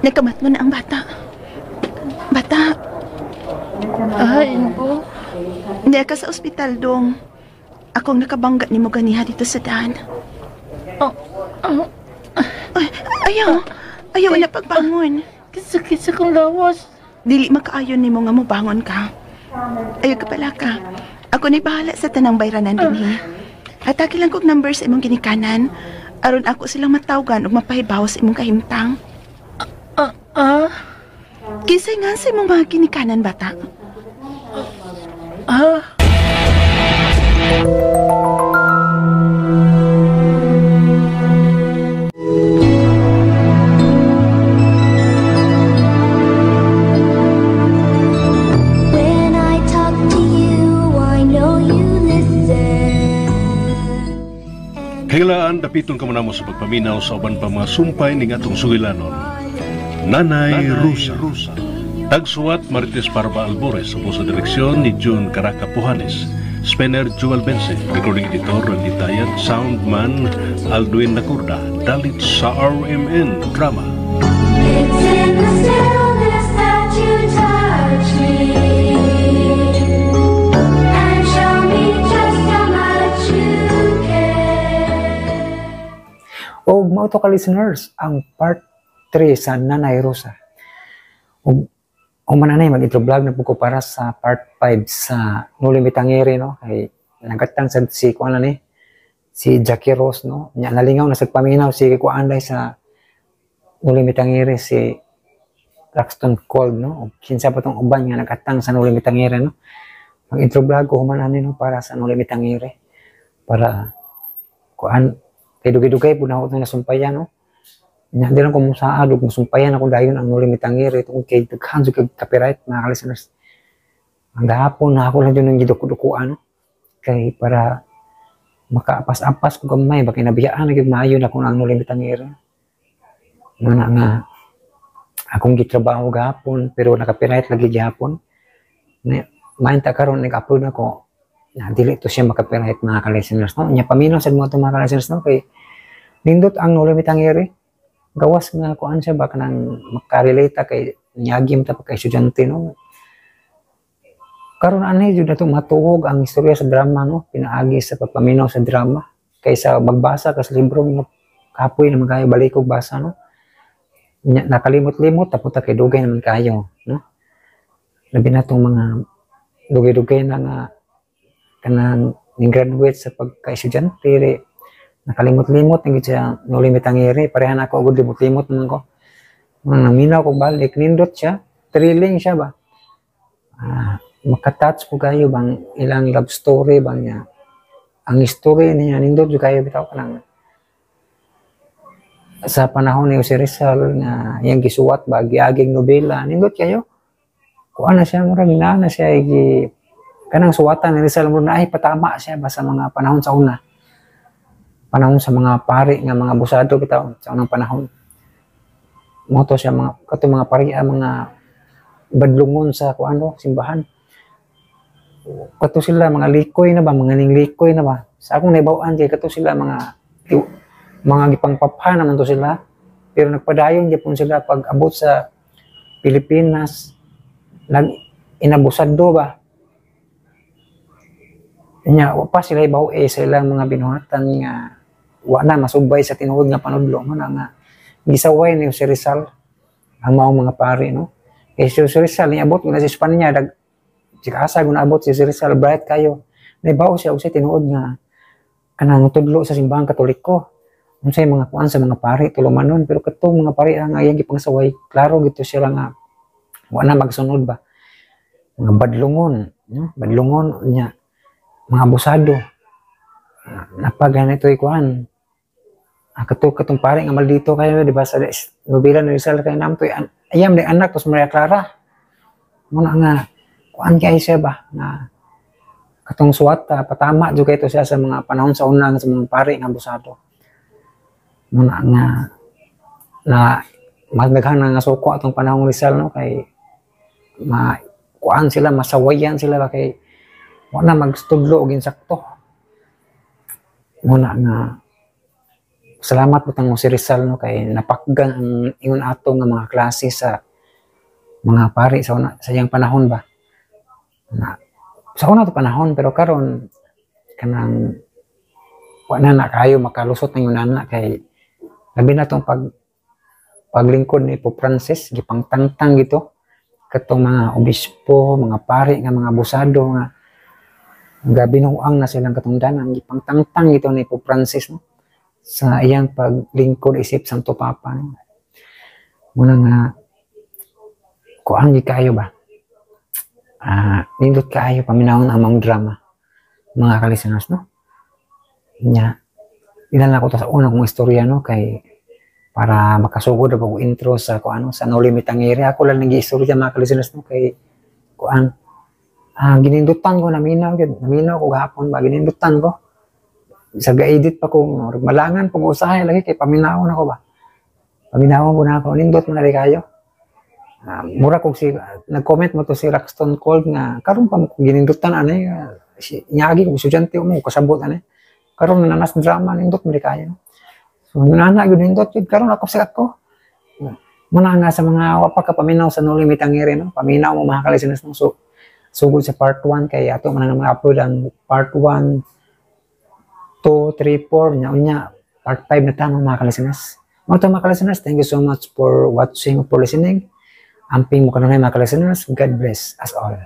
Nagkamat mo na ang bata. Bata. Ay, po. Hindi ka sa ospital, dong. Akong nakabangga ni mo ganiha dito sa daan. Oh, oh. Ay, ayaw. Ayaw na pagbangon. Sakit sa kong lawas. Dili makaayon nimo nga mobangon ka. Ayaw ka pala ka. Ako na'y bahala sa tanang bayranan dinhi. Hatagi lang kog number sa imong ginikanan. Aron ako silang matawgan ug mapahibaw sa imong kahimtang. Kinsay nga sa imong mga ginikanan, bata? Ah. When I talk to you, I know you listen. Kailaan dapiton ka mo sa pagpaminaw sa uban pa mga sumpay ning atong sugilanon. Nanay Rosa. Tagsuwat Marites Parba Albores sa sa direksyon ni June Caraca Puhanes. Spenner Joel Bense, recording editor Randy Tayat, soundman Aldwin Nakurda, dalit sa RMN Drama. It's in the stillness that you touch me and show me just how much you care. Og mao to ka listeners ang part 3 sa Nanay Rosa. Ug human anay mag-intro vlog na po ko para sa part 5 sa Noli Me Tangere, no, kay nagatang sad si kuan ni si Jackie Rose, no, nya nalingaw na sa paminaw si kuan day sa Noli Me Tangere si Braxton Cold, no, ug kinsa pa tong uban nga nagatang sa Noli Me Tangere, no. Mag-intro vlog ko human ani, no, para sa Noli Me Tangere para kuan kay dugay-dugay pud na ako itong nasumpayan, no. Nya di lang ko musaad ug musumpayan ako dayon ang Noli Me Tangere tungod kay daghan jud kag copyright, mga ka-listeners. Ang gahapon na ako lang jud nang giduko-dukuan, no, kay para makaapas-apas ko gamay ba kay nabiyaan na gyud maayo na kung ang Noli Me Tangere. Muna nga akong gitrabaho gahapon pero naka-copyright lagi gihapon. Mahinta karon nag-upload ako na dili to siya maka-copyright, mga ka-listeners, no. Nya paminaw sad mo to, mga ka-listeners, no, kay nindot ang Noli Me Tangere. Gawas nga kuan siya ba kanang makarelate ta kay nyagim ta pa kay estudyante, no. Karon anay jud nato matuhog ang istorya sa drama, no, pinaagi sa pagpaminaw sa drama kaysa magbasa ka sa libro, no, kapoy naman kayo balikog basa, no. Nya, nakalimot-limot tapos ta kay dugay naman kayo, no. Labi na tong mga dugay-dugay na nga kanang ning graduate sa pagka-estudyante, nakalimot-limot na gyud siya Noli Me Tangere. Parehan ako og limot-limot naman ko. Mga naminaw ko balik, nindot siya, thrilling siya ba. Makatouch po kayo bang ilang love story bang niya. Ang story niya nindot jud kayo bitaw kanang sa panahon ni Jose Rizal nga iyang gisuwat ba giaging nobela, nindot kayo. Kuan na siya murag na siya gi kanang suwatan ni Rizal murag na ay patama siya ba sa mga panahon sa una. Panahon sa mga pari nga mga abusado bitaw sa unang panahon. Mo to siya mga kato mga pari ang mga badlungon sa kuan no, simbahan. Kato sila mga likoy na ba, mga ninglikoy na ba. Sa akong naibaw-an kay kato sila mga gipangpapha naman to sila. Pero nagpadayon gyapon sila pag abot sa Pilipinas, nag inabusado ba. Nya wa pa sila ibaw sa ilang mga binuhatan nga wa na masubay sa tinuod nga panudlo mo na nga gisaway ni Jose Rizal ang maong mga pari, no. Kay si Jose Rizal niabot na sa Espanya, dag asa gun abot si Jose Rizal bright kayo. Naibaw siya og sa tinuod nga kanang tudlo sa simbahang Katoliko. Unsay mga kuan sa mga pari tulumanon, pero katong mga pari ang iyang gipangsaway, klaro gito sila nga wa na magsunod ba. Mga badlungon, no? Badlungon nya mga abusado. Napaganito ikuan. Kato katong pare nga maldito kayo, di ba sa nobela ni Rizal kay namtoy ayam ni anak tos Maria Clara. Muna nga kuan kay siya ba nga katong suwata patama jud kay to siya sa mga panahon sa una sa mga pare nga abusado. Muna nga na mas daghan na nga suko atong panahon Rizal, no, kay ma kuan sila masawayan sila ba kay wa na magstudlo og insakto. Muna nga Salamat po tang si Rizal, no, kay napakgan ang ingon ato nga mga klase sa mga pari sa una, sa iyang panahon ba na, sa una to panahon. Pero karon kanang wa na na kayo makalusot ng ingon kay labi na tong paglingkod ni Pope Francis, gipangtangtang gito katong mga obispo, mga pari nga mga abusado nga gabinuang na silang katungdanan, gipangtangtang gito ni Pope Francis, no, sa iyang paglingkod isip Santo Papa, no. Muna nga kuan gi kayo ba, nindot kaayo paminawon ang mga drama, mga ka-listeners, no. Nya ilan na ko to sa una kong istorya, no, kay para makasugod na og intro sa kuan, sa Noli Me Tangere. Ako lang nag-istorya, mga ka-listeners, no, kay kuan, ginindutan ko, naminaw gyud, naminaw ko gahapon ba, ginindutan ko sa ga-edit pa ko, malangan pag usahay lagi kay paminawon ako ba, paminawon ko na ako. Nindot mo na rin kayo. Mura kog si nag-comment mo to si Roxton Cold nga karon pa mo ko ginindutan ani, si nyagi kog estudyante mo kasabot ani karon na nanas drama. Nindot mo di kayo. So nana gyud, nindot gyud karon ako sa ako. Muna nga sa mga wa pa ka paminaw sa Noli Me Tangere, no, paminaw mo, mga ka-listeners, no. So sugod sa part 1 kay ato man ang upload ang part 1, 2, 3, 4, nya unya part 5 na tama, mga ka-listeners. Mga to, mga ka-listeners, thank you so much for watching, for listening. Amping mo kanunay, mga ka-listeners. God bless us all.